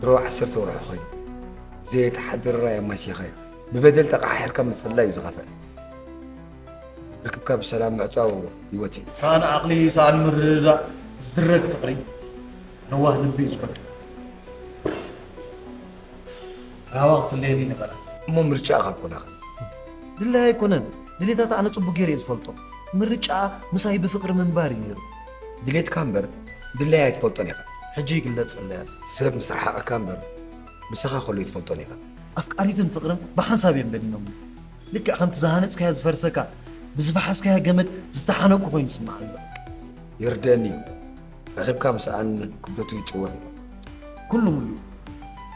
ድሮ ዓሰርተ ወርሒ ኮይኑ፣ ዘየተሓደረ ራይ ኣማሲኻዮ። ብበደል ተቐሓሒርካ ምፍልላይ እዩ ዝኸፍእ። ርክብካ ብሰላም ምዕጻው ህይወት እዩ። ሰኣን ዓቕሊ፣ ሰኣን ምርድዳእ፣ ዝዝረግ ፍቕሪ፣ ለዋህ ልቢ እዩ ዝጎድል። ራህዋ ክትፍለየኒ ነበራ። እሞ ምርጫ ካብ ኮነኸ? ድላይ ኣይኮነን። ድሌታታ ኣነ ጽቡቕ ገይረ እየ ዝፈልጦ። ምርጫኣ ምሳይ ብፍቕሪ ምንባር እዩ ነይሩ። ድሌትካ እምበር ድላይ ኣይትፈልጦን ኢኻ። ሕጂ ይግለጸለያ። ሰብ ምስ ረሓቐካ እምበር ምሳኻ ከሎ ኣይትፈልጦን ኢኻ። ኣፍቃሪትን ፍቕርን ብሓንሳብ እዮም በኒኖም። ልክዕ ከምቲ ዝሃነጽካዮ ዝፈርሰካ፣ ብዝፈሓስካዮ ገመድ ዝተሓነቅኩ ኮይኑ ይስምዓኒ። ይርደኒ እዩ። ረኺብካ ምስኣን ክብደቱ ይጭወር እዩ። ኩሉ ሙሉእ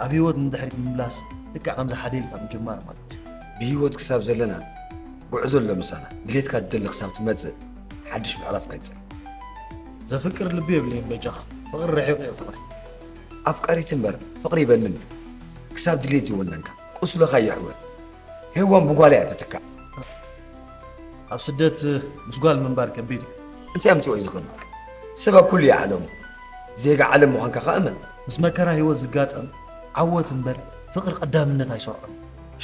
ኣብ ህይወት ንድሕሪት ምምላስ ልክዕ ከምዚ ሓደ ኢልካ ምጅማር ማለት እዩ። ብህይወት ክሳብ ዘለና ጉዕዞ ኣሎ ምሳና። ድሌትካ ትደሊ ክሳብ ትመጽእ ሓድሽ ምዕራፍ ቀጽል። ዘፍቅር ልቢ የብለይን በጃኻ። ፍቕሪ ርሒቑ እየ ትኾን። ኣፍቃሪት እምበር ፍቕሪ ይበንን እዩ። ክሳብ ድሌት ይወነንካ። ቁስልኻ የሕወ። ሄዋን ብጓል እያ ትትካእ። ኣብ ስደት ምስ ጓል ምንባር ከቢድ እዩ። እንታይ ኣምፅኦ እዩ ዝኽእል? ሰብ ኣብ ኩሉ እዩ ዓለሙ። ዜጋ ዓለም ምዃንካ ከኣ እመን። ምስ መከራ ህይወት ዝጋጠም ዓወት እምበር ፍቕሪ ቀዳምነት ኣይሰርዖን።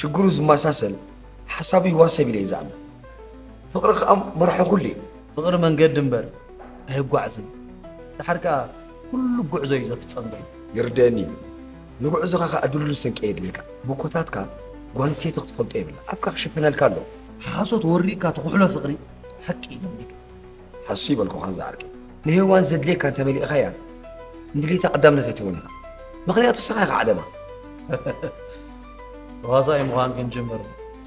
ሽግሩ ዝመሳሰል ሓሳቡ ይዋሰብ ኢለ እየ ዝኣምን። ፍቕሪ ከኣ መርሖ ኩሉ እዩ። ፍቕሪ መንገዲ እምበር ኣይጓዕዝን። ደሓር ከኣ ኩሉ ጉዕዞ እዩ ዘፍጸም ኮይኑ። ይርደኣኒ እዩ። ንጉዕዞኻ ከኣ ድልዱል ስንቂ የድልየካ። ብኮታትካ ጓል ኣንስተይቲ ክትፈልጦ የብላ። ኣፍካ ክሽፈነልካ ኣለዎ። ሓሶት ወሪቕካ ትኹሕሎ ፍቕሪ ሓቂ ይለምድ። ሓሱ ይበልኩኻን ዝዓርከይ። ንሄዋን ዘድልየካ እንተመሊእኻያ፣ ንድሌታ ቀዳምነት ኣይትህቦን ኢኻ። ምኽንያቱ ንስኻ ኢኻ ዓለማ። ተዋሳኢ ምዃን ክንጅምር።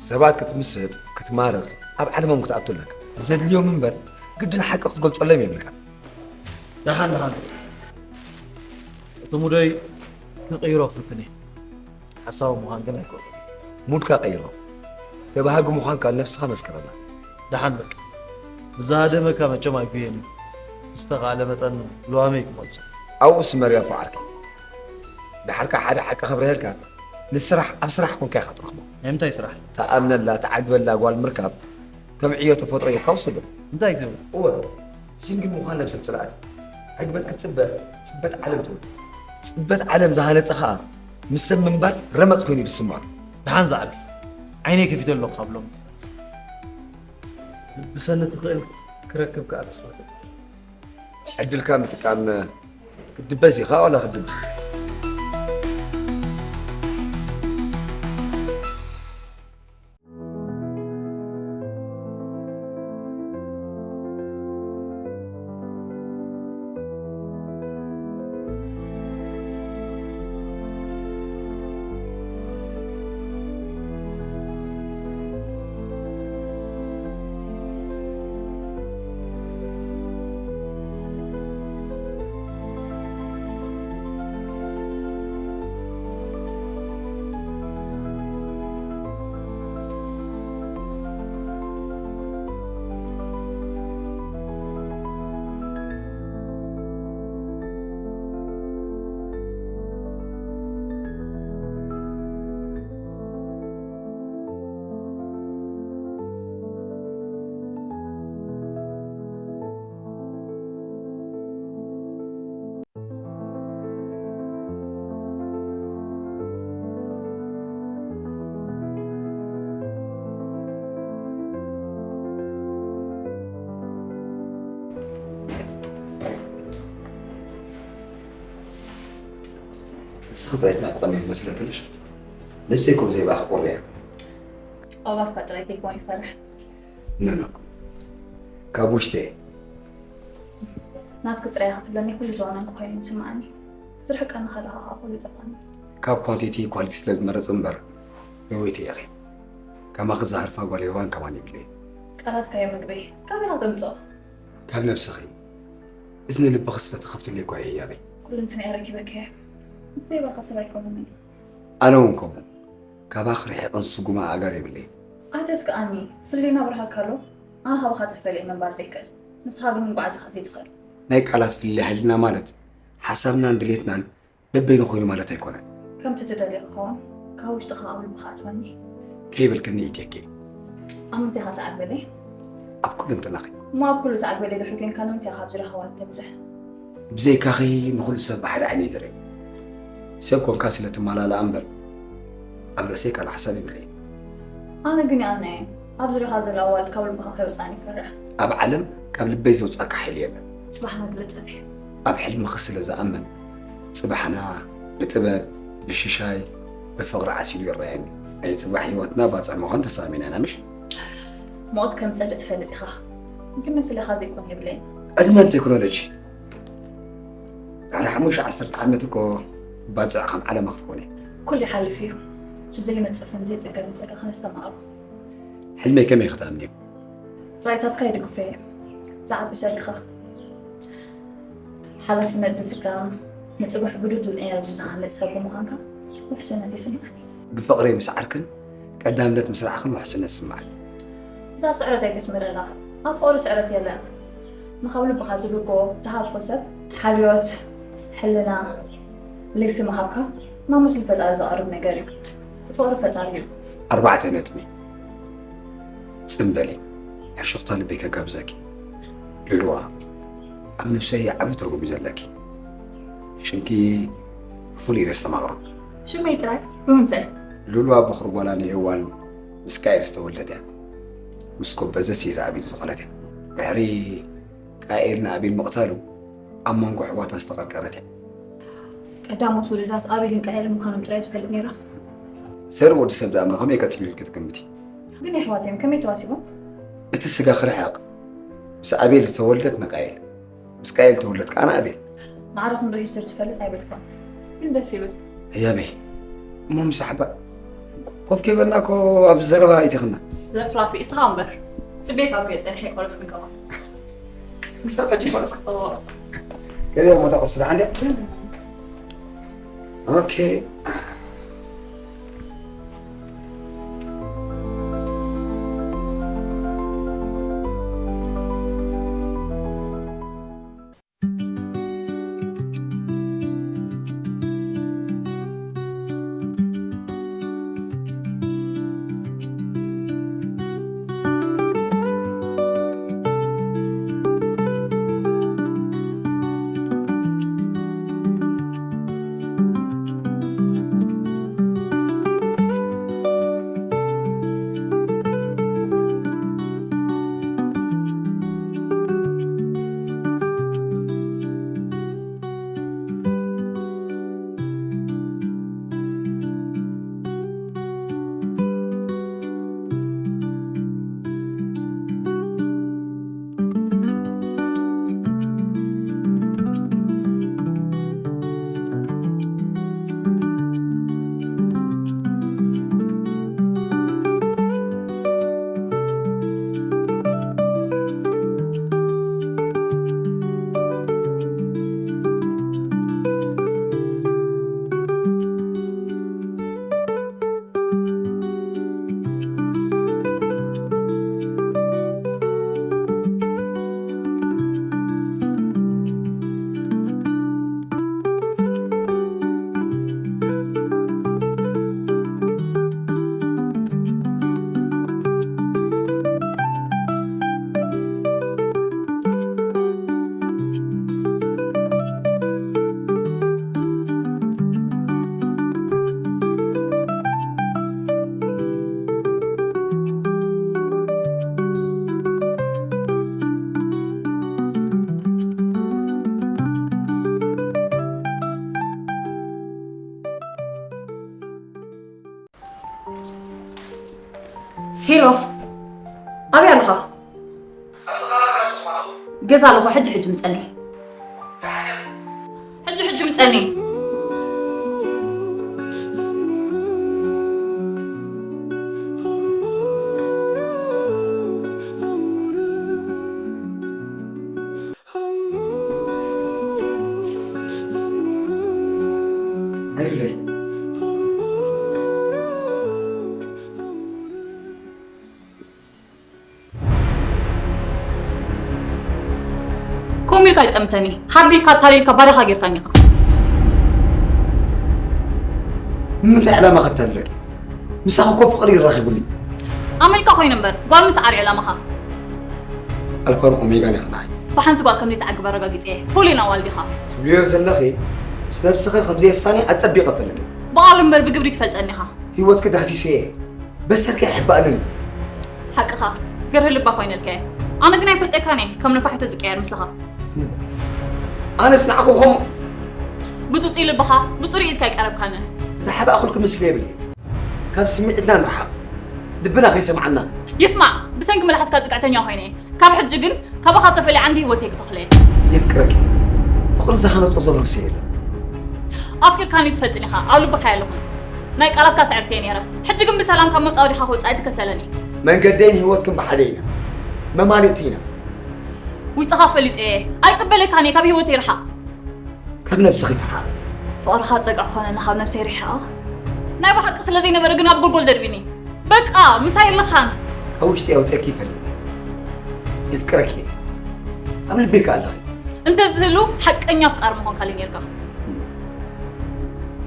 ሰባት ክትምስጥ፣ ክትማርኽ፣ ኣብ ዓለሞም ክትኣቱ ኣለካ። ዘድልዮም እምበር፣ ግድን ሓቂ ክትገልጸሎም የብልካን። ደሓን፣ ደሓን። እቲ ሙደይ ክቕይሮ ክፍትን እየ። ሓሳዊ ምዃን ግን ኣይክእልን። ሙድካ ቀይሮ። ተባሃጊ ምዃንካ ነብስኻ መስክረላ። ደሓን በቃ። ምስ ዝሃደመካ መቸም ኣይጉየን እዩ። ብዝተኻእለ መጠን ልዋመይ ክመልሶ። ኣብኡ ስመር ያፎ ዓርከይ። ደሓርካ ሓደ ሓቂ ከብርሀልካ፣ ንስራሕ ኣብ ስራሕ ኮንካ ኢኻ ትረኽቦ። ናይ ምንታይ ስራሕ? ትኣምነላ፣ ትዓግበላ ጓል ምርካብ ከም ዕዮ ተፈጥሮ ጌርካ ውሰዶ። እንታይ ትብል? እወ፣ ሲንግል ምዃን ነብሰ ጽልኣት እዩ። ዕግበት ክትጽበ፣ ጽበት ዓለም ትወልድ። ጽበት ዓለም ዝሃነጸ ኸኣ ምስ ሰብ ምንባር ረመጽ ኮይኑ እዩ ዝስምዖ። ደሓን ዝዓርከይ፣ ዓይነይ ከፊተ ኣለኹ ካብ ሎሚ። ልብሰኒ ትኽእል ክረክብ ከኣ ተስፋ እገብር። ዕድልካ ምጥቃም ክትድበስ ኢኻ ዋላ ክትድብስ? ንስኺ ጥራይ ትናፍቐኒ እዩ ዝመስለኪ ምሽ? ነብሰይ እኮ ብዘይ ብኣኺ ቁሪ እያ። ኣብ ኣፍካ ጥራይ ከይኮን ይፈርሕ። ኖ፣ ኖ። ካብ ውሽጢ እየ። ናትኪ ጥራይ ኢኻ ትብለኒ ኩሉ ዝዋነንኩ ኮይኑ ዝስምዓኒ። ክትርሕቀኒ ከለኻ ኸኣ ኩሉ ይጠፍኣኒ። ካብ ኳንቲቲ ኳሊቲ ስለ ዝመረጽ እምበር፣ ርውይቲ ኢኺ። ከማኺ ዝሃርፋ ጓል ሄዋን ከማን የብለይን። ቃላትካ እዮም ምግበይ። ካበይ ኢኻ ተምጽኦ? ካብ ነብስኺ። እዝኒ ልብኺ ስለ ትኸፍትለይ እኳ እየ ህያበይ። ኩልንትናይ ረኪበካ እየ። ብዘይባኻ ሰብ ኣይኮንን እየ። ኣነ እውን ከምኡ። ካባኺ ርሒቐን ዝስጉማ ኣእጋር የብለይን። ኣይተስክኣኒ፣ ፍልልይና ብርሃልካ ኣሎ። ኣነ ካባኻ ተፈልየ ምንባር ዘይክእል፣ ንስኻ ግን ምጉዓዝ ኢኻ ዘይትኽእል። ናይ ቃላት ፍልልይ ሓይልና ማለት ሓሳብናን ድሌትናን በበይኑ ኮይኑ ማለት ኣይኮነን። ከምቲ ትደልዮ ክኸውን፣ ካብ ውሽጥኻ ኣብ ልብኻ ኣትወኒ። ከይበልክኒ ኢትየኪ። ኣብ ምንታይ ኢኻ ትዓግበለይ? ኣብ ኩለንትናኺ። እሞ ኣብ ኩሉ ትዓግበለይ ድሕሪ ኮይንካ ንምንታይ ኢኻ ኣብ ዙርያ ሄዋን ተብዝሕ? ብዘይካኺ ንኹሉ ሰብ ብሓደ ዓይኒ እዩ ዝርኢ። ሰብ ኮንካ ስለ ትመላላኣ እምበር ኣብ ርእሰይ ካልእ ሓሳብ የብለይን። ኣነ ግን ይኣና እየ። ኣብ ዙርያኻ ዘሎ ኣዋልድ ካብ ልብኻ ከይወጻእኒ ይፈርሕ። ኣብ ዓለም ካብ ልበይ ዘውጻእካ ሓይሊ የለን። ጽባሕ መግለጺ እየ። ኣብ ሕልምኺ ስለ ዝኣምን ጽባሕና ብጥበብ፣ ብሽሻይ፣ ብፍቕሪ ዓሲሉ ይረኣየኒ። ናይ ጽባሕ ህይወትና ባጽዕ ምዃን ተሰማሚና ኢና ምሽ? ሞት ከም ዝጸልእ ትፈልጥ ኢኻ። ግን ንስለኻ ዘይኮነ የብለይን። ዕድመን ቴክኖሎጂ ድሕሪ ሓሙሽተ ዓሰርተ ዓመት እኮ ባጽዕ ከም ዓለማ ክትኮን እያ። ኩሉ ይሓልፍ እዩ። እቲ ዘይነጽፍን ዘይጽገምን ጸጋ ከነስተማቕሮ። ሕልመይ ከመይ ክትኣምንዮ? ራእይታትካ ይድግፎ እየ። ዝዓቢ ሰብ ኢኻ። ሓላፍነት ዝስከም፣ ንጽባሕ ብድልዱል ኤነርጂ ዝሃንጽ ሰብ ብምዃንካ ውሕስነት ይስምዓኒ። ብፍቕሪ ምስ ዓርክን ቀዳምነት ምስ ረኣኽን ውሕስነት ይስምዓኒ። እዛ ስዕረት ኣይተስምረላ። ኣብ ፍቕሪ ስዕረት የለን። ንኻብ ልብኻ ትልእኮ ትሃርፎ ሰብ ሓልዮት፣ ሕልና፣ ልግሲ ምሃብካ ናብ ምስሊ ፈጣሪ ዘቐርብ ነገር እዩ። ፍቕሪ ፈጣሪ እዩ። ኣርባዕተ ነጥቢ። ጽምበሊ፣ ሕሹኽታ ልበይ ከጋብዘኪ። ሉሉዋ፣ ኣብ ነብሰይ ዓቢ ትርጉም እዩ ዘለኪ። ሽምኪ ፍሉይ ኢለ ዝተማቕሮ። ሽመይ ጥራይ? ብምንታይ? ሉሉዋ በኹሪ ጓላ ንሄዋን ምስ ቃኤል ዝተወልደት እያ። ምስ ጎበዘስ እየ ዝዓቢት ዝኾነት እያ። ድሕሪ ቃኤል ንኣቤል ምቕታሉ ኣብ መንጎ ኣሕዋታ ዝተቐርቀረት እያ። ቀዳሞት ውሉዳት ኣቤልን ቃኤልን ምዃኖም ጥራይ ዝፈልጥ ነይረ። ዘርኢ ወዲ ሰብ ደኣ እሞ ከመይ ቀጺሉ ኢልኪ ትግምቲ? ግን የሕዋት እዮም፣ ከመይ ተዋሲቦም? እቲ ስጋ ክርሕቕ፣ ምስ ኣቤል ዝተወልደት ንቃኤል፣ ምስ ቃኤል ዝተወልደት ከኣ ንኣቤል። ማዕረ ክንዶ ሂስትሪ ትፈልጥ ኣይበልኩን። ግን ደስ ይብል። ህያበይ፣ እሞ ምስ ኣሕባ ኮፍ ከይበልና እኮ ኣብዚ ዘረባ ኣይተኽና። ለፍላፊ እስኻ እምበር። ጽቤካ እኮ እየ ጸኒሐ ይቆረስ ክንከማ። ክሳብ ሕጂ ይቆረስ? እዎ። ገለ ቦታ ቁርሲ ደሓን ድያ? ኦኬ። ሄሎ፣ ኣበይ ኣለኻ? ገዛ ኣለኹ። ሕጂ ሕጂ ምጸኒ። ሕጂ ሕጂ ምጸኒ። ከምኡ ኢልካ ኣይጠምተኒ። ሓቢልካ ኣታሊልካ ባርያኻ ጌርካኒ ኢኻ። ንምንታይ ዕላማ ከተለቂ? ምሳኺ እኮ ፍቕሪ ይራኺቡኒ። ኣመልካ ኮይኑ እምበር ጓል ምስ ዓርዒ ዕላማኻ። ኣልፋን ኦሜጋን ኢኺ ንዓይ። ብሓንቲ ጓል ከም ዘይትዓግብ ኣረጋጊጸ እየ። ፍሉይን ኣዋልድ ኢኻ። ትብልዮ ዘለኺ ምስ ነብስኺ ከም ዘየሳኒ ኣጸቢቐ እፈልጥ። ብቓል እምበር ብግብሪ ትፈልጠኒ ኢኻ። ህይወትኪ ዳህሲሰ እየ። በሰርኪ ኣይሕባእንን። ሓቅኻ፣ ገርህ ልባ ኮይነልካ እየ። ኣነ ግን ኣይፈልጠካን እየ፣ ከም ነፋሒቶ ዝቀየር ምስልኻ። ኣነስ ንዓኹ ከምኡ። ብፁጽይ ልብኻ፣ ብፁር ኢድካ ኣይቀረብካንን። ዝሓባእኹልኪ ምስሊ የብለይ። ካብ ስምዒትና ንርሓቕ። ልብና ከይሰምዓና። ይስማዕ፣ ብሰንኪ መልሓስካ ጽግዕተኛ ኮይነ እየ። ካብ ሕጂ ግን ካባኻ ተፈልየ ዓንዲ ህይወተይ ክትኽለ። የፍቅረኪ። ፍቕሪ ዝሃነጾ ዘሎ ርእሲ የለን። ኣፍቂርካኒ ትፈልጥን ኢኻ፣ ኣብ ልበካ የለኹን። ናይ ቃላትካ ስዕርቲ እየ ነይረ። ሕጂ ግን ብሰላም ካብ መጻወዲኻ ክወጻእ ኣይትከተለኒ። መንገደይን ህይወትክን ብሓደ ኢና። መማልእቲ ኢና። ውሽጥኻ ፈሊጠ እየ። ኣይቅበለካን እየ፣ ካብ ህይወተይ ርሓቕ። ካብ ነብስኺ ተርሓቕ። ፍቕርኻ ጸግዒ ኮነኒ፣ ካብ ነብሰይ ርሒቐ። ናይ ብሓቂ ስለ ዘይነበረ ግን ኣብ ጎልጎል ደርቢኒ። በቃ፣ ምሳይ የለኻን። ካብ ውሽጢ ኣውጺእኪ ይፈልጥ። የፍቅረኪ እየ። ኣብ ልበይ ከኣ ኣለኺ። እንተዝህሉ ሓቀኛ ኣፍቃሪ ምኾንካለይ ነይርካ።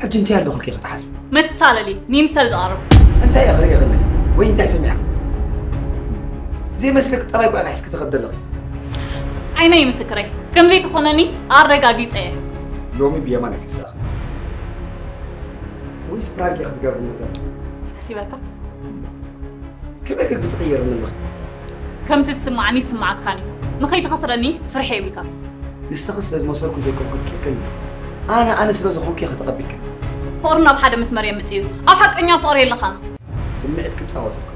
ሕጂ እንታይ ኣለኹልኪ ክትሓስቢ? መታለሊ፣ ንይምሰል ዝቐርብ። እንታይ ኢኺ ርኢኽለይ? ወይ እንታይ ሰሚዕኺ? ዘይመስለኪ ጠባይ እኮ ኢኺ ሒዝኪ ትኸዲ ዘለኺ። ዓይነይ ምስክረይ፣ ከም ዘይትኾነኒ ኣረጋጊጸ እየ። ሎሚ ብየማን ኣይትሳእኺ። ወይስ ፕራንክ ኢኺ ትገብርኒ ዘለኺ? ሓሲበካ? ከመይ ክትቅየርኒ ኣለኺ? ከምቲ ዝስምዓኒ ይስምዓካን እዩ። ንኸይትኸስረኒ ፍርሒ የብልካ። ንስኺ ስለ ዝመሰልኩ ዘይኮንኩ ኣፍቂርክኒ። ኣነ ኣነ ስለ ዝኾንኩ ኢኺ ተቐቢልክኒ። ፍቕርና ኣብ ሓደ መስመር የምጽእ እዩ። ኣብ ሓቀኛ ፍቕሪ የለኻን። ስምዒት ክጻወተልኩም።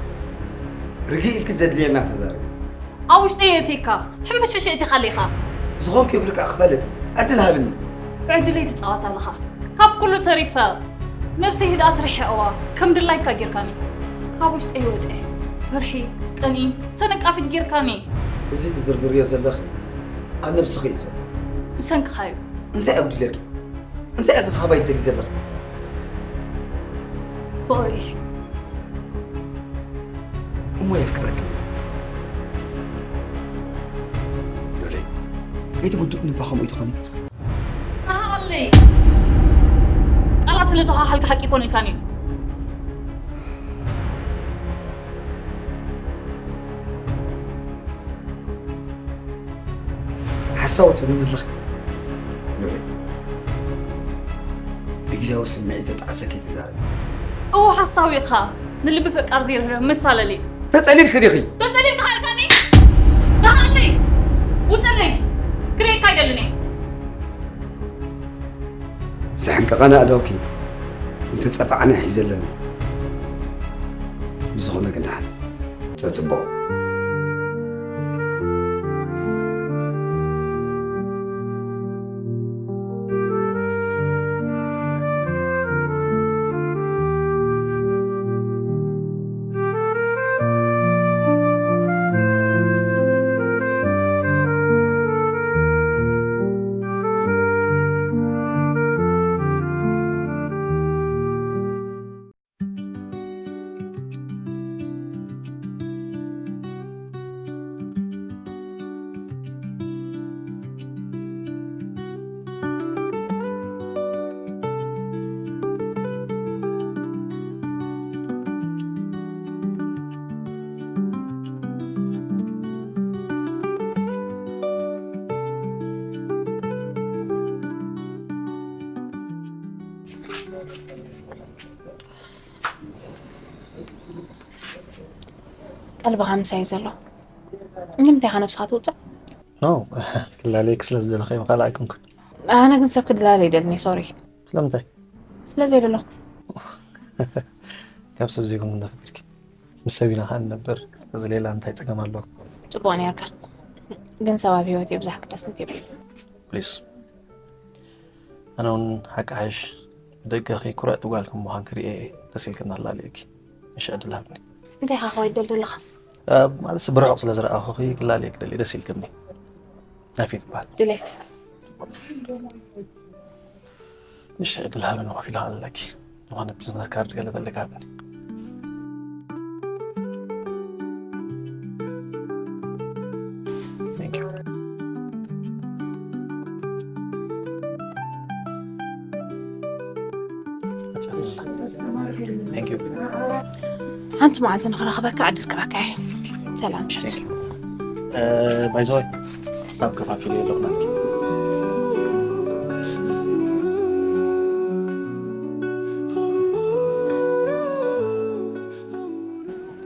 ርግእ ኢልኪ ዘድልየና ተዛረቢ። ኣብ ውሽጠይ የእትየካ፣ ሕንፍሽፍሽ የእቲኻለይ ኢኻ። ዝኾንኩ ይብልካ ክፈልጥ ዕድል ሃብኒ። ብዕድለይ ትጻወት ኣለኻ። ካብ ኩሉ ተሪፈ፣ ነብሰይ ህድኣት ርሒቕዋ፣ ከም ድላይካ ጌርካኒ። ካብ ውሽጠይ ወጸ፣ ፍርሒ፣ ቅንኢ፣ ተነቃፊት ጌርካኒ። እዚ ትዝርዝርዮ ዘለኺ ኣብ ነብስኺ እዩ ዘሎ። ብሰንክኻ እዩ። እንታይ ኣጉዲለኪ? እንታይ ኢኺ ክሃባ ይደሊ ዘለኺ? ፍቕሪ። እሞ የፍቅረኪ። ሎለይ፣ ከይትጉድእኒ እባ ከምኡ ኣይትኾኒ። ርሃቐለይ። ቃላት ስለ ዝኸሓልካ ሓቂ ኣይኮነልካን እዩ። ሓሳዊ ትብልኒ ኣለኺ። ሎለይ፣ ብግዝያዊ ስምዒት ዘጣዕሰኪ ትዛረቢ። እወ፣ ሓሳዊ ኢኻ። ንልቢ ፈቃር ዘይርህርህ መሳለሊ። ተጸሊልኪ ዲኺ? ተጸሊልካ ሃልካኒ? ርሃቐለይ! ውጸለይ! ክርእየካ ኣይደልን እየ። ዝሕንቀቐኒ ኣእዳውኪ እንተጸፋዕኒ ሒዘ ኣለኒ። ብዝኾነ ግን ደሓን። ጸጽብቑ። ቀልብኻ ምሳይ ዘሎ። ንምንታይ ኢኻ ነብስኻ ትውጽዕ? ኖ፣ ክላለየኪ ስለ ዝደለኹ እየ፣ ብኻልእ ኣይኮንኩን። ኣነ ግን ሰብ ክድላለ ይደልኒ፣ ሶሪ። ስለምንታይ? ስለ ዘይደለኹ። ካብ ሰብ ዘይኮንኩ እንታይ ፈጢርኪ? ምስ ሰብ ኢና ከኣ ንነብር። እዚ ሌላ እንታይ ጸገም ኣለዎ? ጽቡቕ ኔርካ፣ ግን ሰብ ኣብ ህይወት ብዙሕ ክዳስነት የብሉ። ፕሊስ፣ ኣነ እውን ሓቂ ሓሽ ደገኺ ኩርዕቲ ጓል ከም ምዃንኪ ርእየ እየ ደስ ኢልክና ኣላልየኪ። እሺ፣ ዕድል ሃብኒ። እንታይ ኢኻ ከዋይ ደል ዘለኻ? ማለት ብርሑቕ ስለ ዝረኣኹኺ ክላልየኪ ደልየ ደስ ኢልክኒ። ናፊት ይበሃል። ድሌት ንእሽተይ ዕድል ሃብኒ፣ ኮፍ ኢለ ኣለኪ። ዝኾነ ቢዝነስ ካርድ ገለ ተለካ ሃብኒ። Thank you. Thank you. ሓንቲ መዓልቲ ንኽረኽበካ ዕድል ክበካ እየ። ሰላም ምሸት። ባይዘወይ ክሳብ ከፋፊል የለኹ ናትኪ።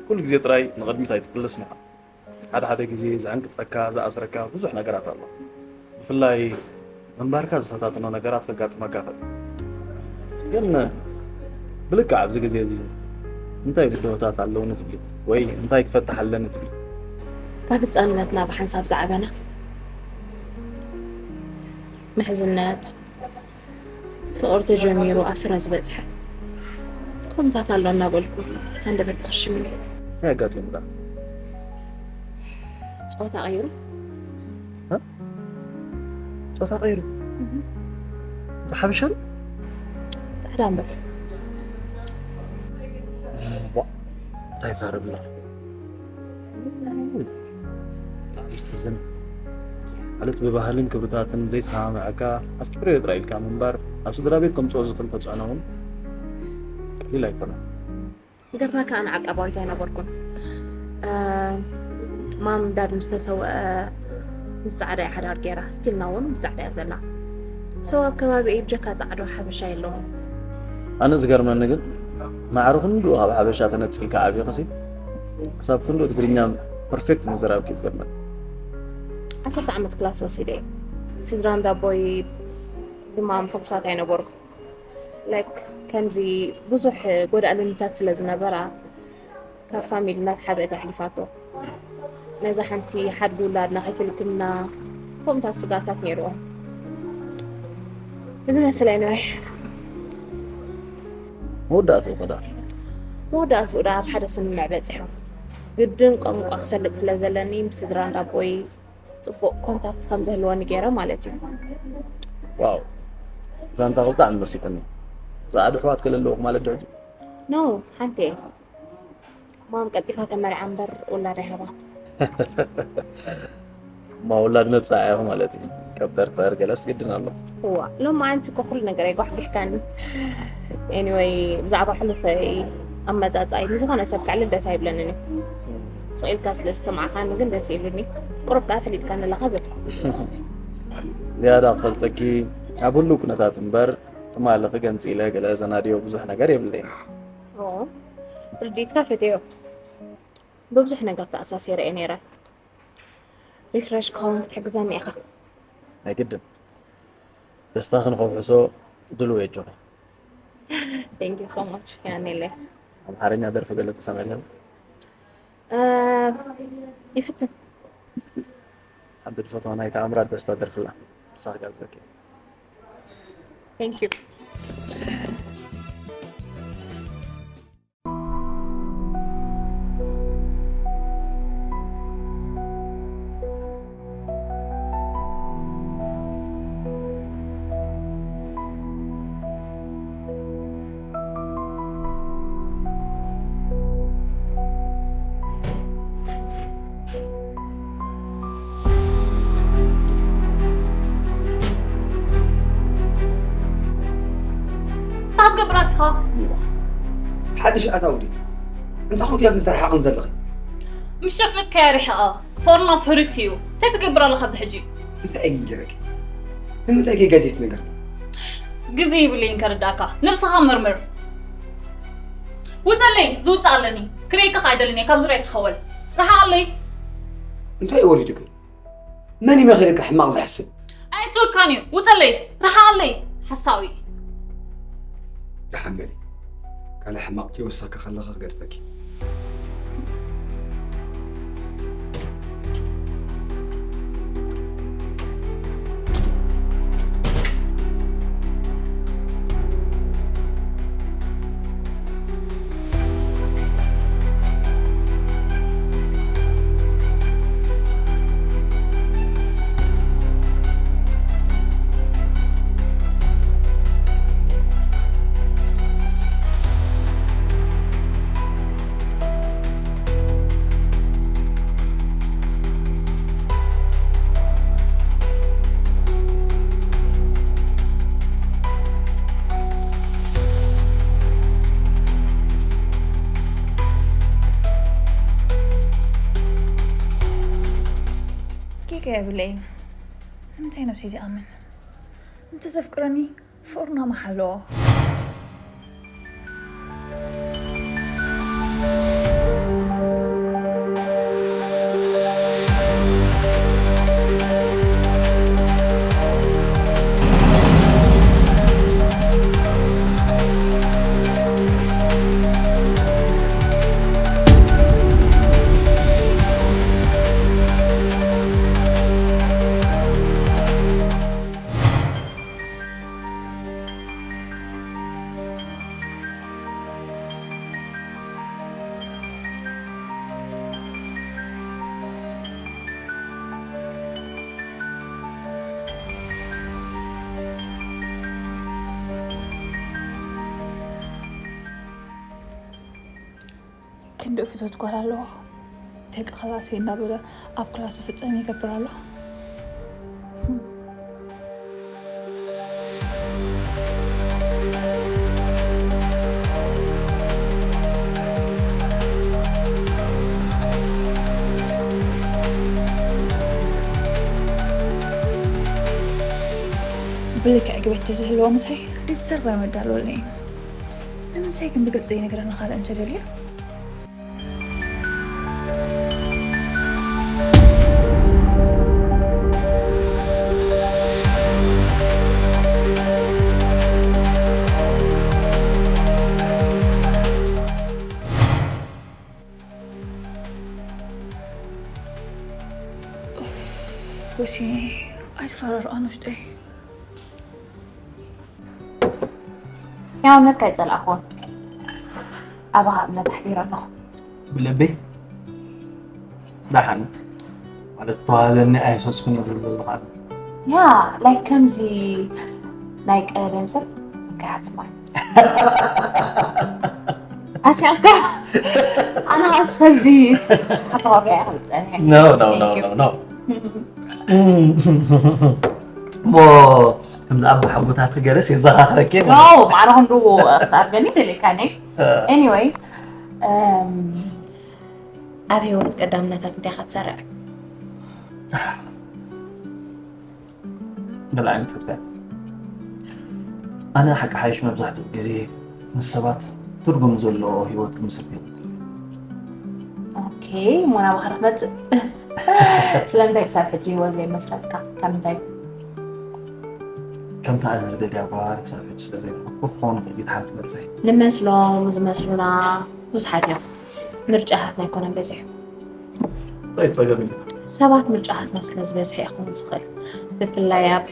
ኩሉ ግዜ ጥራይ ንቕድሚት ኣይትቅልስን ኢኻ። ሓደ ሓደ ግዜ ዘዕንቅጸካ፣ ዝኣስረካ ብዙሕ ነገራት ኣሎ። ብፍላይ ምንባርካ ዝፈታትኖ ነገራት ከጋጥመካ ይኽእል። ግን ብልክዕ ኣብዚ ግዜ እዚ እንታይ ብድሆታት ኣለውኒ ትብሊ ወይ እንታይ ክፈትሕ ኣለኒ ትብሊ? ካብ ህፃንነትና ብሓንሳብ ዝዓበና ምሕዝነት ፍቕሪ ተጀሚሩ ኣብ ፍረ ዝበፅሐ ከምታት ኣሎ እናበልኩ ሃንደበት ተኸሽም ኢለ። እንታይ ኣጋጢሙ ደኣ? ፆታ ቀይሩ እ? ፆታ ቀይሩ? እንታይ ሓበሻ ዶ? ፃዕዳ እምበር ዋ፣ እንታይ ይዛረብ ኣሎ? ብጣዕሚ ዘሕዝን። ማለት ብባህልን ክብርታትን ዘይሰማምዐካ ኣፍቂረዮ ጥራይ ኢልካ ምንባር ኣብ ስድራ ቤት ከምፅኦ ዝኽእል ተፅዕኖ እውን ቀሊል ኣይኮነን። ገርመካ ኣነ ዓቃባዊት ኣይነበርኩን። ማም ዳድ ምስ ተሰወአ ምስ ፃዕዳ እያ ሓዳር ገይራ፣ ስቲልና እውን ምስ ፃዕዳ እያ ዘላ። ሰው ኣብ ከባቢ ብጀካ ፃዕዶ ሓበሻ የለውን። ኣነ ዝገርመኒ ግን ማዕረ ክንድኡ ካብ ሓበሻ ተነፂልካ ዓብይኽሲ ክሳብ ክንድኡ ትግርኛ ፐርፌክት ምዝራብኪ ዝገርመኒ። ዓሰርተ ዓመት ክላስ ወሲደ እየ። ስድራ እንዳቦይ ድማ ሕጉሳት ኣይነበሩ። ላይክ ከምዚ ብዙሕ ጎዳእ ልምታት ስለ ዝነበራ ካብ ፋሚሊ እናተሓበአት ኣሕሊፋቶ። ነዛ ሓንቲ ሓድጊ ውላድና ከይትልክምና ከምኡታት ስጋታት ነይርዎም። እዚ መስል ኣይነበይ መወዳእትኡ ከዳ መወዳእትኡ ዳ ኣብ ሓደ ስምምዕ በፂሖም። ግድን ቋንቋ ክፈልጥ ስለ ዘለኒ ምስ ስድራ እንዳቦይ ፅቡቕ ኮንታክት ከም ዘህልወኒ ገይረ ማለት እዩ። ዋው፣ ዛንታ ብጣዕሚ መሲጥኒ። ዛዕዱ ኣሕዋት ከለለውኹ ማለት ዶ ሕጂ? ኖ ሓንቲ እየ። ማም ቀልጢፋ ተመርዓ እምበር ውላድ ኣይሃባን። ማ ውላድ መብፃዕ ኢኹ ማለት እዩ። ከብተርተር ገለስ ግድን ኣሎ። እዋ ሎም ኣንቲ እኮ ኩሉ ነገር ኣይጓሕጊሕካኒ። ኤኒወይ ብዛዕባ ሕሉፈይ ኣመፃፃይ ንዝኾነ ሰብ ከዕልል ደስ ኣይብለንን እዩ። ስቕ ኢልካ ስለ ዝሰማዕካኒ ግን ደስ ኢሉኒ። ቁሩብ ከኣ ፈሊጥካኒ ኣለኻ ብል። ዝያዳ ክፈልጠኪ ኣብ ሁሉ ኩነታት እምበር ትማሊ ክገንፂለ ገለ ዘናድዮ ብዙሕ ነገር የብለይን። ኦ፣ ርድኢትካ ፈትዮ። ብብዙሕ ነገር ተኣሳሲረ እየ ነይረ። ሪፍረሽ ክኸውን ክትሕግዘኒ ኢኻ። ናይ ግድን ደስታ ክንኸውሕሶ ድልው የጆኺ። Thank you so much ያኔለ። ኣምሓርኛ ደርፊ ገለ ትሰምዒ ዲኺ? ይፍትን። ሓንቲ ዝፈትዋ ናይ ተኣምራት ደስታ ደርፊ ኣላ። ንሳ ክጋብዘኪ። Thank you። እንታይ ክትገብር ኣቲኻ? ሓድሽ ኣታዊ ድዩ? እንታይ ኮንካ ክትርሓቕኒ ዘለኺ? ምስ ሸፈትካያ ርሕቐ። ፎርኖ ፍርስ እዩ። እንታይ ትገብር ኣለኻ ኣብዚ ሕጂ? እንታይ እየ ገይረኪ? ንምንታይ ከ ጋዜት ነገር? ግዜ ይብለይን ከርዳእካ። ነብስኻ መርምር። ውፀለይ፣ ዝውፅእ ኣለኒ። ክርእየካ ከኣ ኣይደልን እየ። ካብ ዙርያ ተኸወል። ርሓቐለይ። እንታይ እዩ ወሪዱኪ? መን እዩ መኺርካ ሕማቕ ዝሕስብ? ኣየትወካን እዩ። ውፀለይ። ርሓቐለይ። ሓሳዊ። ደሓን በሊ። ካልእ ሕማቕ ተወሳኪ ከለኻ ክገድፈኪ። የብለይን። ንምንታይ ነብሰይ ዝኣምን? እንተ ዘፍቅረኒ ፍቕርና መሓሎ። ክንዲ ፍቶት ጓል ኣለዎ። ደቂ ክላሰይ እናበለ ኣብ ክላስ ዝፍጸም ይገብር ኣሎ። ብልክዕ ግበት ተዝህልዎ ምሳይ ዲዘርቭ ኣይመዳለወለይን። ንምንታይ ግን ብግልፂ ይነግረኒ ካልእ እንተደልዩ? ወሲ ኣይትፈራርኣን ውሽጠይ። ያው እምነትካ ኣይጸላእኩዎን። ኣባኻ እምነት ኣሕዲረ ኣለኹ። ብልበይ ደሓን ማለት ተዋህለኒ ኣይሰስኩን እየ ዝብል ዘለኹ ኣነ። ያ ላይክ ከምዚ ናይ ቀደም ሰብ ከሓትማ ኣስያምካ ኣነ ኣሰብዚ ሓተወርያ ይኽልጠኒ። No, no, no, Thank you. No, no. እሞ ከምዚ ኣቦ ሓጎታት ገለስ የዘኻኽረኪ ኖ ማለት። ማዕረ ክንዱ ክትኣርገኒ ደሊካ ነይ። እ። Anyway, እም፣ ኣብ ህይወት ቀዳምነታት እንታይ ኢኻ ትሰርዕ? ገለ ዓይነት ጉዳይ። ኣነ ሓቂ ሓይሽ መብዛሕትኡ ግዜ ምስ ሰባት ትርጉም ዘለዎ ህይወት ክምስርት እየ ዝደሊ። ኦኬ፣ እሞ ናባኻ ክመጽእ። ስለምንታይ ክሳብ ሕጂ ህይወት ዘይመስረትካ? ካብ ምንታይ? ከምታ ኣነ ዝደልያ ጓል ክሳብ ሕጂ ስለ ዘይረኸብኩ ክኸውን ይኽእል እዩ፣ ሓንቲ መልሰይ። ንመስሎም ዝመስሉና ብዙሓት እዮም። ምርጫታትና ኣይኮነን በዚሑ። እንታይ ጸገም እዩ? ሰባት ምርጫታትና ስለ ዝበዝሐ ይኸውን ዝኽእል። ብፍላይ ኣብ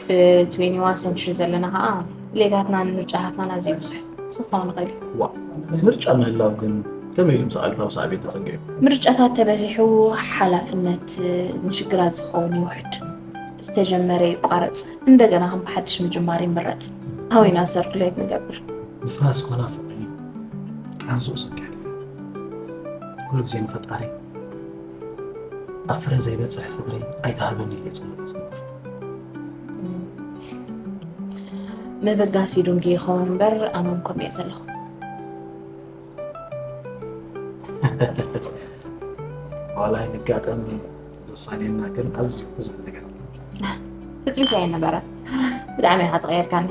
ትዌንቲ ዋን ሰንቸሪ ዘለና ኸኣ ድሌታትናን ምርጫታትናን ኣዝዩ ብዙሕ ክኸውን ይኽእል እዩ። ዋ፣ ምርጫ ምህላው ግን ከመይ ኢሉ ምስ ኣሉታዊ ሳዕቤን ተጸጊዑ? ምርጫታት ተበዚሑ ሓላፍነት ንሽግራት ዝኸውን ይውሕድ። ዝተጀመረ ይቋረጽ፣ እንደገና ከም ብሓድሽ ምጅማር ይምረጽ። ሃዊና ሰርኩሌት ንገብር። ምፍራስ ኮና ፍቕሪ ቃንዝኡ ሰኪሕ። ኩሉ ግዜ ንፈጣሪ ኣብ ፍረ ዘይበጽሕ ፍቕሪ ኣይትሃበኒ ኢለ ጸሎት ዝገብር። ምብጋስ ይዱንጊ ይኸውን እምበር ኣነ እውን ከምኡ እየ ዘለኹ። ዋላ ኣይንጋጠም ዘሳንየና ግን ኣዝዩ ብዙሕ ነገር ኣሎ። ትጽቢት ኣይነበረን። ብጣዕሚ ኢኻ ተቐይርካኒ።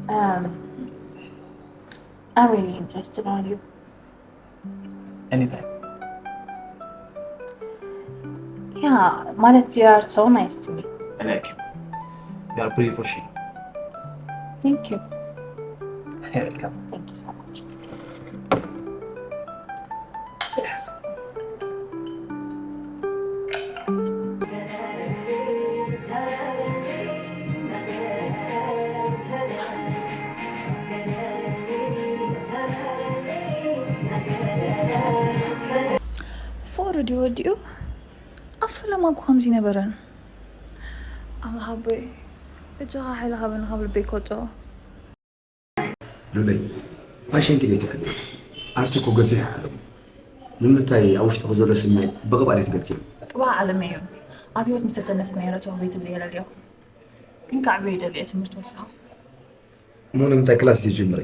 Um, I'm really interested on you. Anytime. Yeah, ማለት you are so nice to me. I like you. You are pretty for sure. Thank you. You're welcome. Thank you so much. Yes. ፍቕሪ ድዩ ወዲኡ? ኣብ ፈለማ እኮ ከምዚ ነበረን። ኣምላኽ ኣቦይ፣ በጃኻ ሓይሊ ሃበኒ ካብ ልበይ ክወጽኦ። ሉለይ፣ ፋሽን ኪድ ኣይትሕደይ። ኣርቲ እኮ ገፊሕ ዓለም። ንምንታይ ኣብ ውሽጥኺ ዘሎ ስምዒት ብቕብኣት ኣይትገልጽዮ? ቅብኣ ዓለመይ እዩ። ኣብ ህይወት ምስ ተሰነፍኩ ነይረ ተውህቤተይ ዘየለልየኹ። ግን ከዕብዮ ይደሊ እየ ትምህርቲ ወሲኹ። እሞ ንምንታይ ክላስ ዘይጀምሪ?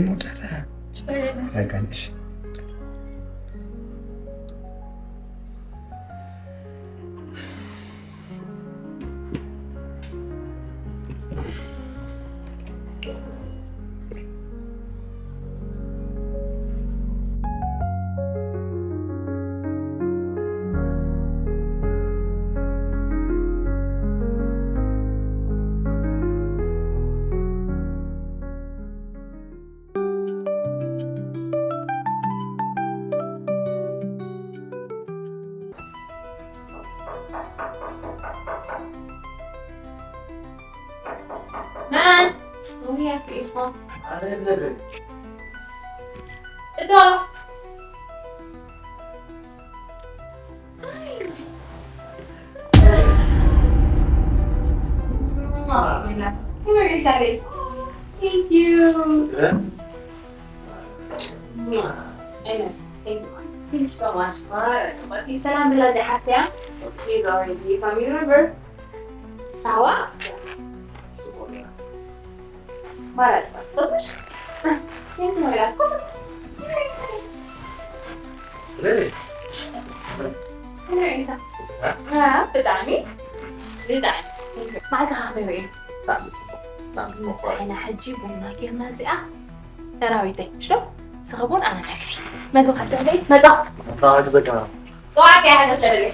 ጸሊም መወዳእታ። ኣይጋንሽ። Man! Oh, yeah, please, Mom. Ito! Thank you. Thank you so much. ሰላም ብላ እዚኣ ሓፍትያ። She's already family member. ኣዋ። ማራ ጽባሕ ጾትሽ። Really? ብጣዕሚ ብጣዕሚ። መዓልቲ ከመይ ውዒሉ? ብጣዕሚ ጽቡቕ። ብጣዕሚ ጽቡቕ። ንሳይና ሕጂ ቡና ጌርና ኣብዚኣ ሰራዊተይ ሽዶ? ስኽቡን ኣነ መግቢ መግቢ ከትሕደይ መጻኹ። ኣታ ግዘካ። ጠዋት እያ ሓደር ተደልየ።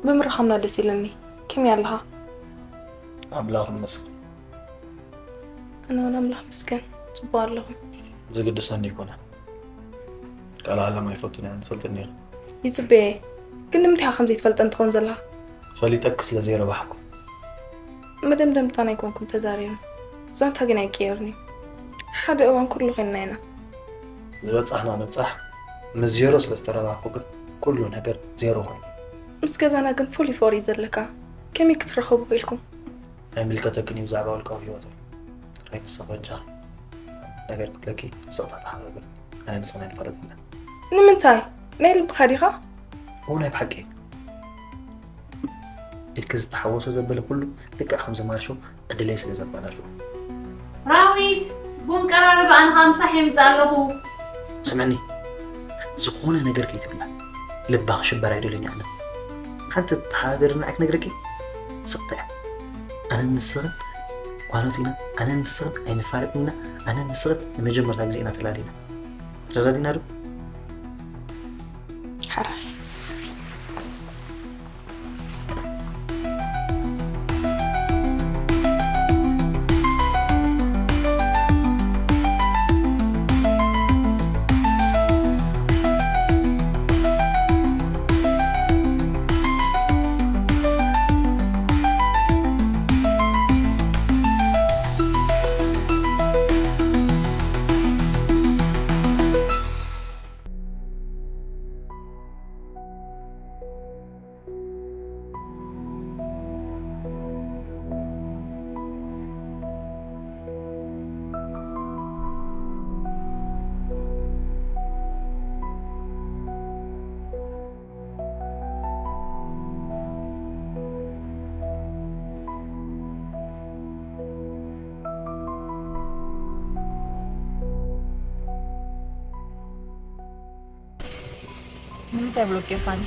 ብምርኻምና ደስ ኢለኒ። ከመይ ኣለኻ? ኣምላኽ ይመስገን። ኣነ እውን ኣምላኽ ይመስገን ጽቡቕ ኣለኹ። ዝግድሰኒ ኣይኮነን። ቃል ዓለም ኣይፈቱን እየ፣ ትፈልጥኒ ኢኺ። ይጽበየ፣ ግን ንምንታይ ኢኻ ከምዘይ ትፈልጠን ትኸውን ዘለኻ? ፈሊጠኪ ስለ ዘይረባሕኩ። መደምደምታን ኣይኮንኩን ተዛሪበ። ዛንታ ግን ኣይቅየርን እዩ። ሓደ እዋን ኩሉ ኮይንና ኢና። ዝበጻሕና ንብጻሕ፣ ምስ ዜሮ ስለ ዝተረባሕኩ ግን ኩሉ ነገር ዜሮ ኮይኑ። ምስ ገዛና ግን ፍሉይ ፍቕሪ እዩ ዘለካ። ከመይ ክትራኸቡ ኢልኩም? ኣይምልከተክን እዩ ብዛዕባ ውልቃዊ ህይወተይ። ጥራይ ንስኺ በጃኺ ሓንቲ ነገር ክብለኪ፣ ስቕታ ተሓባበሪ። ኣነ ንስኽን ኣይንፋለጥን ኢና። ንምንታይ? ናይ ልብኻ ዲኻ? እዎ፣ ናይ ብሓቂ። ኢድኪ ዝተሓወሶ ዘበለ ኩሉ ልክዕ ከም ዝማርሾ ዕድለይ ስለ ዘባላሽዎ። ራዊት፣ ቡን ቀራርብ፣ ኣነ ኸኣ ምሳሕ የምጽእ ኣለኹ። ስምዕኒ፣ ዝኾነ ነገር ከይትብላ፣ ልባ ክሽበር ኣይደልን እየ ኣነ። ሓንቲ ተሓባቢርና ኣይክነግረኪ? ስቕታ እያ። ኣነን ንስኽን ጓኖት ኢና፣ ኣነን ንስኽን ኣይንፋለጥን ኢና፣ ኣነን ንስኽን ንመጀመርታ ግዜ ኢና ተላሊና። ተረዳዲና ዶ? ሓራይ። ንምንታይ ብሎክ ጌርካኒ?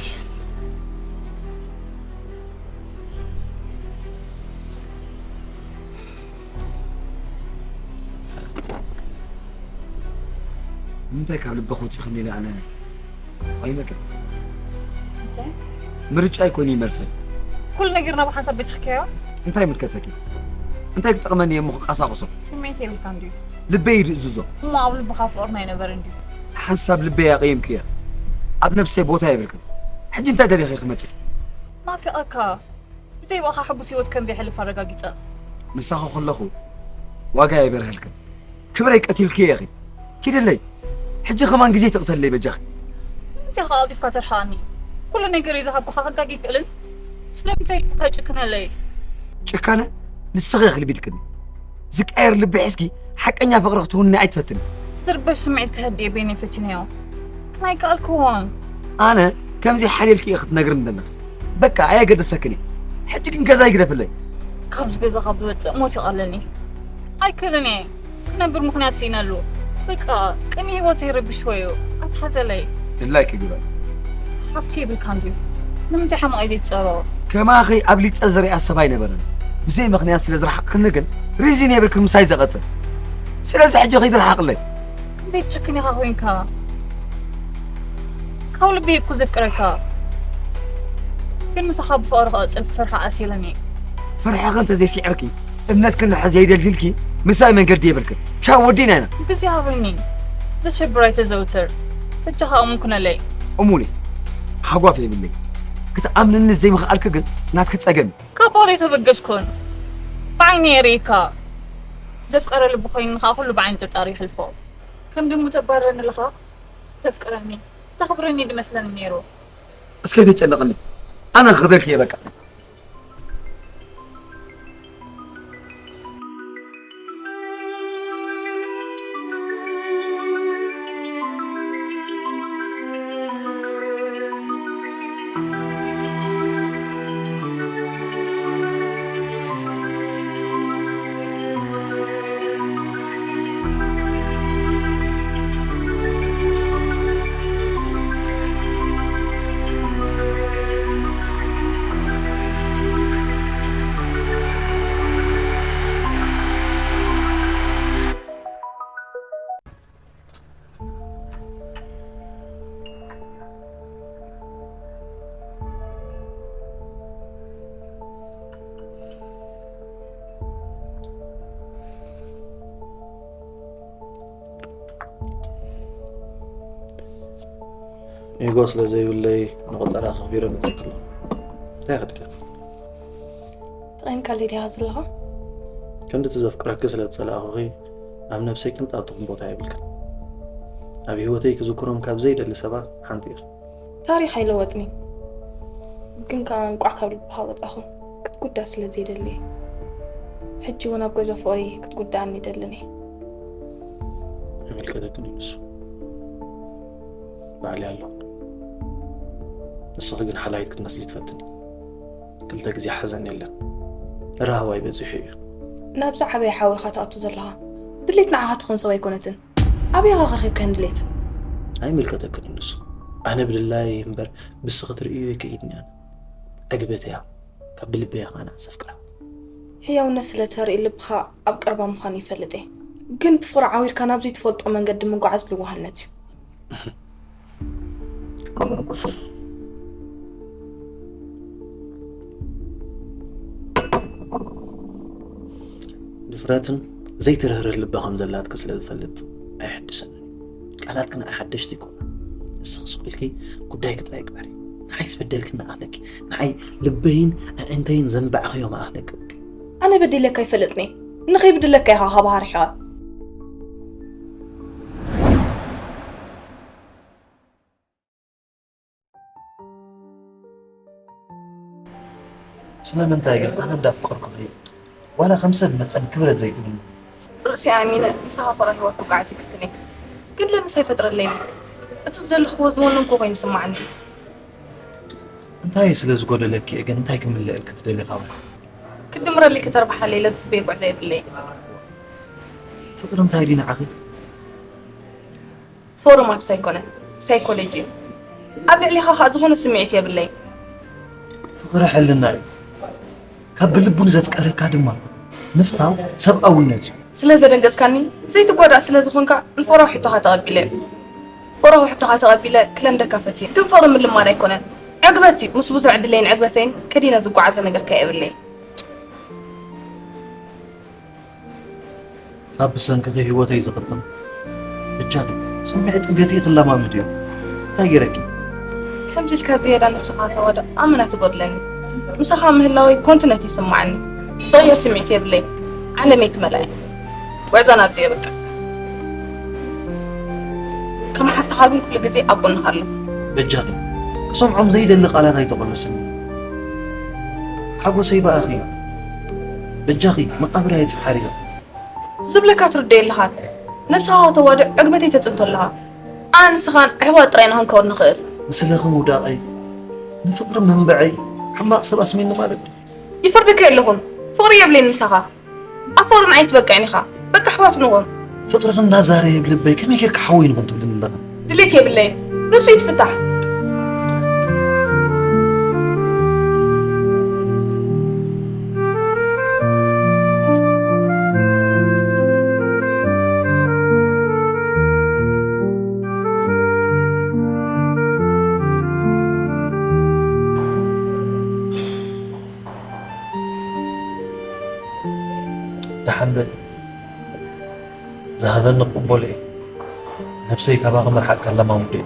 ንምንታይ ካብ ልበ ክውፅእኽኒ ኢለ ኣነ ኣይመክር እንታይ? ምርጫ ኣይኮይኑ ይመርሰል ኩሉ ነገር ናብ ሓንሳብ ቤትኽከዮ? እንታይ ምልከተኪ እንታይ ክጠቕመኒ እየ እሞ ክቀሳቕሶ ስሜት የብልካ እንድዩ። ልበይ ይድእዝዞ እሞ ኣብ ልብኻ ፍቕርና ኣይነበረ እንድዩ። ሓንሳብ ልበይ ኣቐየምክዮ ኣብ ነብሰይ ቦታ የብልክን ሕጂ እንታይ ደሊኺ ክመፅእ ናፊቐካ ብዘይ ብኣኻ ሕጉስ ህይወት ከም ዘይሕልፍ ኣረጋጊጸ። ምሳኺ ከለኹ ዋጋ የበርሀልክን ክብረይ ቀቲልክዮ ኢኺ ኪድለይ ሕጂ ከማን ግዜ ትቕተለይ በጃኺ እንታይ ከኣልጢፍካ ተርሓኒ? ኩሉ ነገር እዩ ዝሃብኻ ክጋግ ይክእልን ስለምንታይ ልብኻ ይጭክነለይ? ጭካነ ንስኺ ኢኺ ልቢድክኒ ዝቀየር ልቢ ሒዝኪ ሓቀኛ ፍቕሪ ክትውኒ ኣይትፈትኒ ዝርበሽ ስምዒት ከህድየ በይነይ ፈቲነዮ ግን ኣይከኣልክዎን። ኣነ ከምዚ ሓልየልኪ እየ ክትነግርኒ ዘለኺ በቃ ኣየገደሰክን እየ ሕጂ ግን ገዛ ይግደፍለይ ካብዚ ገዛ ካብ ዝወፅእ ሞት ይቐለኒ። ኣይክእልን እየ ክነብር ምኽንያት ስኢነሉ። በቃ ቅኒ ህይወት ዘይረብሽዎ እዩ። ኣይትሓዘለይ። ድላይኪ ግበር። ሓፍቲ የብልካን ድዩ? ንምንታይ ሕማቕ እዩ ዘይትፀሮ? ከማኺ ኣብ ሊፀ ዝሪኣ ሰብ ኣይነበረን ብዘይ ምኽንያት ስለ ዝረሓቕክኒ ግን ሪዝን የብልክን ምሳይ ዘቐፅል ስለዚ ሕጂ ከይትረሓቕለይ። እንዴት ጭክን ኢኻ ኮይንካ? ካብ ልቢ እኮ ዘፍቅረካ ግን ምሳኻ ብፍቕሪ ክቕፅል ፍርሒ ኣሲለኒ። ፍርሕኺ እንተዘይስዒርኪ እምነትኪ እንድሕር ዘይደልዲልኪ ምሳይ መንገዲ የብልክን ቻው ወዲና ኢና። ግዜ ሃበኒ ዘሸብር ኣይተዘውትር በጃኻ እሙን ኩነለይ። እሙን እየ ሃጓፍ የብለይ ክትኣምንኒ ዘይምኽኣልኪ ግን ናትኪ ጸገም እዩ። ካብ ባዕለይ ተበገስኩን ብዓይኒ እየ ርእይካ ዘፍቀረ ልቢ ኮይኑ ከዓ ኩሉ ብዓይኒ ጥርጣር ይሕልፎ። ከም ድሙ ተባረኒ ኣለኻ ተፍቅረኒ ተኽብረኒ ድመስለኒ ነይሩ። እስከ ተጨነቕኒ ኣነ ክኽደልኪ እየ በቃ። ኢጎ ስለ ዘይብለይ ንቆጸራ ኣኽቢረ መጸክሎ እንታይ ክድገም ተቐይምካለይ ዲኻ ዘለኻ ክንዲ እቲ ዘፍቅረኪ ስለ ዝጸላእኹኺ ኣብ ነብሰይ ቅንጣብ ትኹን ቦታ የብልክን ኣብ ህይወተይ ክዝክሮም ካብ ዘይደሊ ሰባት ሓንቲ ኢኺ ታሪኽ ኣይለወጥኒ ግን ከዓ እንቋዕ ካብ ልብኻ ወፃኹ ክትጉዳ ስለ ዘይደሊ ሕጂ እውን ኣብ ገዞ ፍቕሪ ክትጉዳኣኒ ይደልን እየ ኣይምልከተክን እዩ ንሱ ባዕሊ ኣለኹ ንስኺ ግን ሓላይት ክትመስሊ ትፈትኒ ክልተ ግዜ ሓዘን የለን ራህዋይ በፂሑ እዩ ናብዚ ዓበየ ሓዊኻ ትኣቱ ዘለኻ ድሌት ንዓኻ ትኾን ሰብ ኣይኮነትን ኣበይ ኢኻ ከርኺብካን ድሌት? ኣይምልከተክን ንሱ ኣነ ብድላይ እምበር ብስኺ ትርእዮ ይከይድኒ ኣነ ዕግበት እያ ካብ ብልበይ እያ ከኣ ንዓ ዘፍቅራ ሕያውነት ስለ ተርኢ ልብኻ ኣብ ቀረባ ምዃኑ ይፈልጥ እየ ግን ብፍቕሪ ዓዊርካ ናብ ዘይትፈልጦ መንገዲ ምጓዓዝ ልዋህነት እዩ ድፍረትን ዘይትርህርህ ልቢ ከም ዘላትኪ ስለ ዝፈልጥ ኣይሕድሰንን እዩ። ቃላትኪ ንዓይ ሓደሽቲ ኣይኮኑን። ንስኺ ስቕ ኢልኪ ጉዳይኪ ጥራይ ግበሪ። ንዓይ ዝበደልክኒ ኣኽለኪ፣ ንዓይ ልበይን ኣዒንተይን ዘንባዕክዮም ኣኽለኪ። ኣነ በዲለካ ኣይፈልጥን እየ። ንኸይብድለካ ኢኻ ካባኻ ርሒቐ። ስለምንታይ ግን ኣነ እንዳፍቀርኩኺ ዋላ ከም ሰብ መጠን ክብረት ዘይትብኒ? ርእሲ ኣሚነ ምሳኻ ፍቕሪ ህይወት ክጓዓዝ ይፍትን እየ ግን ለንስ ኣይፈጥረለይን እዩ። እቲ ዝደለኽዎ ዝወነንኩ ኮይኑ ይስማዓኒ እዩ። እንታይ ስለ ዝጎደለኪ እየ ግን እንታይ ክምልእልኪ ትደሊ ካብኡ? ክድምረለይ ከተርብሓለይ ኢለ ዝጽበዮ ጉዕዞ የብለይን። ፍቕሪ እንታይ ድዩ ንዓኺ? ፍቕሪ ማትስ ኣይኮነን፣ ሳይኮሎጂ እዩ። ኣብ ልዕሌኻ ኸኣ ዝኾነ ስምዒት የብለይ። ፍቕሪ ሕልና እዩ። ካብ ብልቡ ንዘፍቀረካ ድማ ምፍታው ሰብኣውነት እዩ። ስለ ዘደንገጽካኒ፣ ዘይትጓዳእ ስለ ዝኾንካ፣ ንፍቕራዊ ሕቶኻ ተቐቢለ። ፍቕራዊ ሕቶኻ ተቐቢለ ክለምደካ ፈትየ። ግን ፍቕሪ ምልማን ኣይኮነን። ዕግበት እዩ። ምስ ብዙሕ ዕድለይን ዕግበተይን ከዲነ ዝጓዓዞ ነገር ከ የብለይ። ካብ ብሰንክኺ ህይወተይ ዝቕጥም። ብቻ ስምዒት ጥገቲ ክትለማምድ እዩ። እንታይ ገይረኪ? ከምዚ ኢልካ ዝያዳ ነብስኻ ተዋድእ ኣመና ትጎድለኒ። ምሳኻ ምህላወይ ኮንትነት ይስምዓኒ። ዝቕየር ስምዒት የብለይ። ዓለመይ ክመልኣ እየ። ጉዕዞና ኣብዚ የብቅዕ። ከም ሓፍትኻ ግን ኩሉ ግዜ ኣብ ጎንኻ ኣለኹ። በጃኺ ክሰምዖም ዘይደሊ ቃላት ኣይተቆለስኒ። ሓጎሰይ ብኣኺ እዩ። በጃኺ መቓብር ኣይትፍሓርዮ። ዝብለካ ትርድኦ ኣለኻን። ነብስኻ ከተዋድዕ ዕግበተይ ተጽንቶ ኣለኻ። ኣነ ንስኻን ኣሕዋት ጥራይ ኢና ክንከውን ንኽእል። ንስለኺ ምውዳቐይ ንፍቕሪ ምንብዐይ ሕማቕ ሰብ ኣስሚኒ ማለት ድዩ? ይፈርደካ የለኹን። ፍቕሪ የብለይን ምሳኻ። ኣብ ፍቕሪ ንዓይ ትበቅዕን ኢኻ። በቃ ኣሕዋት ንኹን። ፍቕሪ ክንዳዛረብ ልበይ ከመይ ጌርካ ሓወይ ንኹን ትብልኒ ኣለኻ? ድሌት የብለይን። ንሱ ይትፍታሕ። ደሓን በል። ዝሃበኒ ክቕበሎ እየ። ነብሰይ ካባኺ ምርሓቕ ከለማምዶ እየ።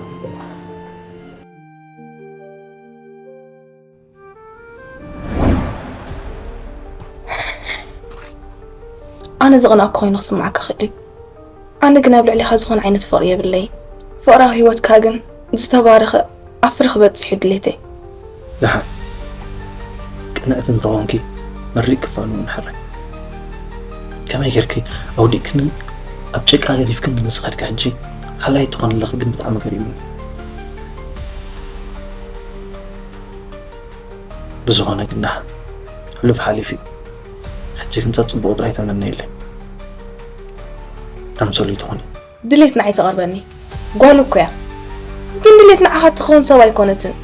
ኣነ ዝቕናእኩ ኮይኑ ክስምዓካ ክእል እዩ። ኣነ ግን ኣብ ልዕሌኻ ዝኾነ ዓይነት ፍቕሪ የብለይን። ፍቕራዊ ህይወትካ ግን ዝተባረኸ ኣብ ፍረ ክበጽሕ እዩ ድሌተይ። ደሓን ቅንዕቲ እንተኾንኪ መሪቕ ክፋሉ እውን ሕራይ። ከመይ ጌርኪ ኣውዲቕክኒ ኣብ ጭቃ ገዲፍክኒ ንዝኸድኪ ሕጂ ሓላይ ትኾኒ ኣለኺ ግን ብጣዕሚ ገሪሙኒ። ብዝኾነ ግና ሕሉፍ ሓሊፉ እዩ። ሕጂ ግን ጸጽቡቑ ጥራይ ተመነይለይ። ኣምሰሉ ይትኾኒ። ድሌት ንዓይ ትቐርበኒ ጓል እኮ እያ። ግን ድሌት ንዓኻ ትኸውን ሰብ ኣይኮነትን።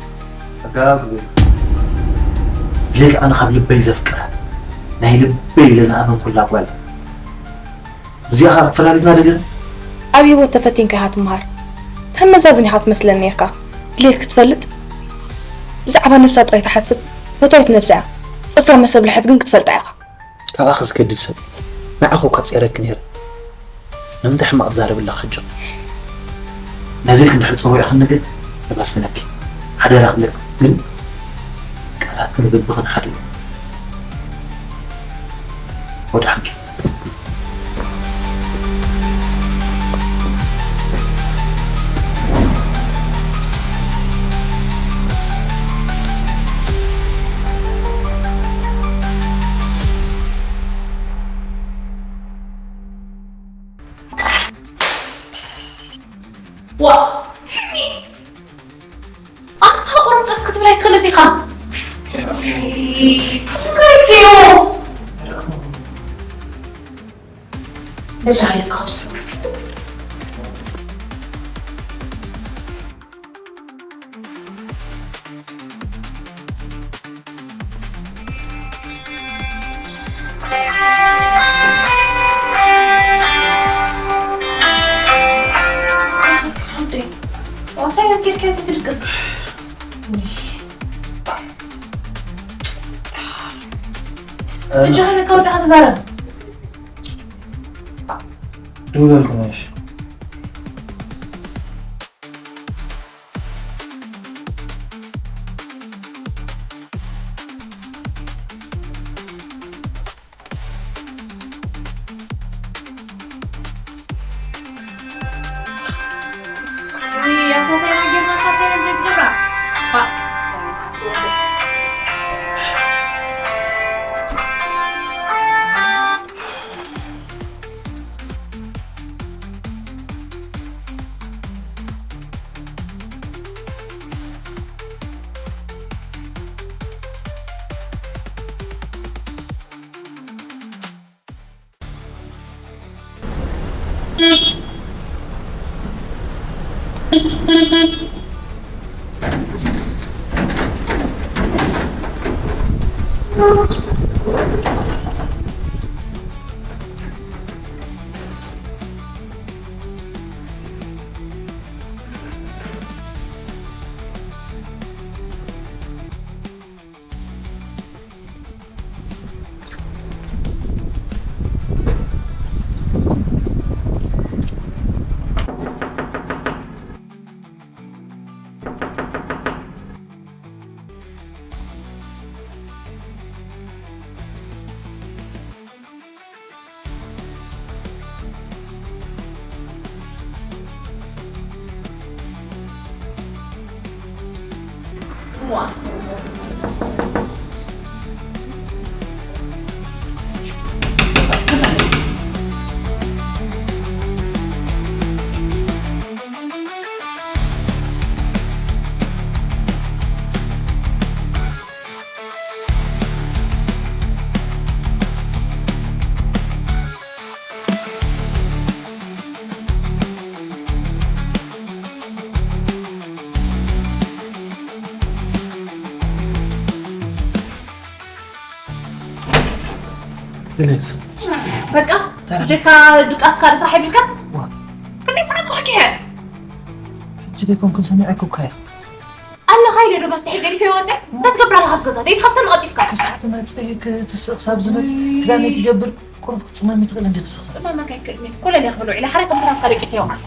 ኣጋብ ድሌት ኣነ ካብ ልበይ ዘፍቅራ ናይ ልበይ ኢለ ዝኣመንኩላ ጓል። እዚኣ ኸኣ ክትፈላሊትና ደሊኻ? ኣብ ህይወት ተፈቲንካ ኢኻ ትምሃር። ተመዛዝን ኢኻ ትመስለኒ ኔርካ። ድሌት ክትፈልጥ ብዛዕባ ነብሳ ጥራይ ትሓስብ ፈታዊት ነብሳ እያ። ጽፍራ መሰብልሐት ግን ክትፈልጣ ኢኻ። ካባኺ ዝገድድ ሰብ ንዓኺ እኳ ጸይረኪ ነይረ። ንምንታይ ሕማቕ ትዛረቢ ኣለኺ ሕጂ? ነዚ ክንድሕር ጸዊዕክኒ ግን የመስግነኪ። ሓደራ ክብለኪ ግን ቃላት ክንብብኽን ሓደራ። ወድሓንኪ። ዋ ኣታ ቁሩብ ቀስ ክትብል ኣይትኽእልን ዲኻ? ትንከረኪዮ ተሻለ ካውስት ገነት፣ በቃ ተራ- ጀካ ድቃስካ ዶ ስራሕ የብልካ? ዋ። ክንደይ ሰዓት ኮሕኪ? ሕጂ ደይኮንኩን ሰሚዐኪ እኮ እየ። ኣለኻ ኢለ ዶ መፍትሒ ገዲፈ ይወፅእ? እንታይ ትገብር ኣለኻ ኣብዚ ገዛ? ደይትኸፍተኒ ቀልጢፍካ። ክሳዕ ትመፅእ ክትስእ ክሳብ ዝመፅእ ክዳነይ ክገብር ቁሩብ ክትፅመሚ ትኽእል እንዲኺ ስኺ። ፅመመካ ኣይክእልን እየ። ኮለል እየ ክብል ውዒለ ሓራይ ከምቲ ናትካ ደቂሰ ይውዓል።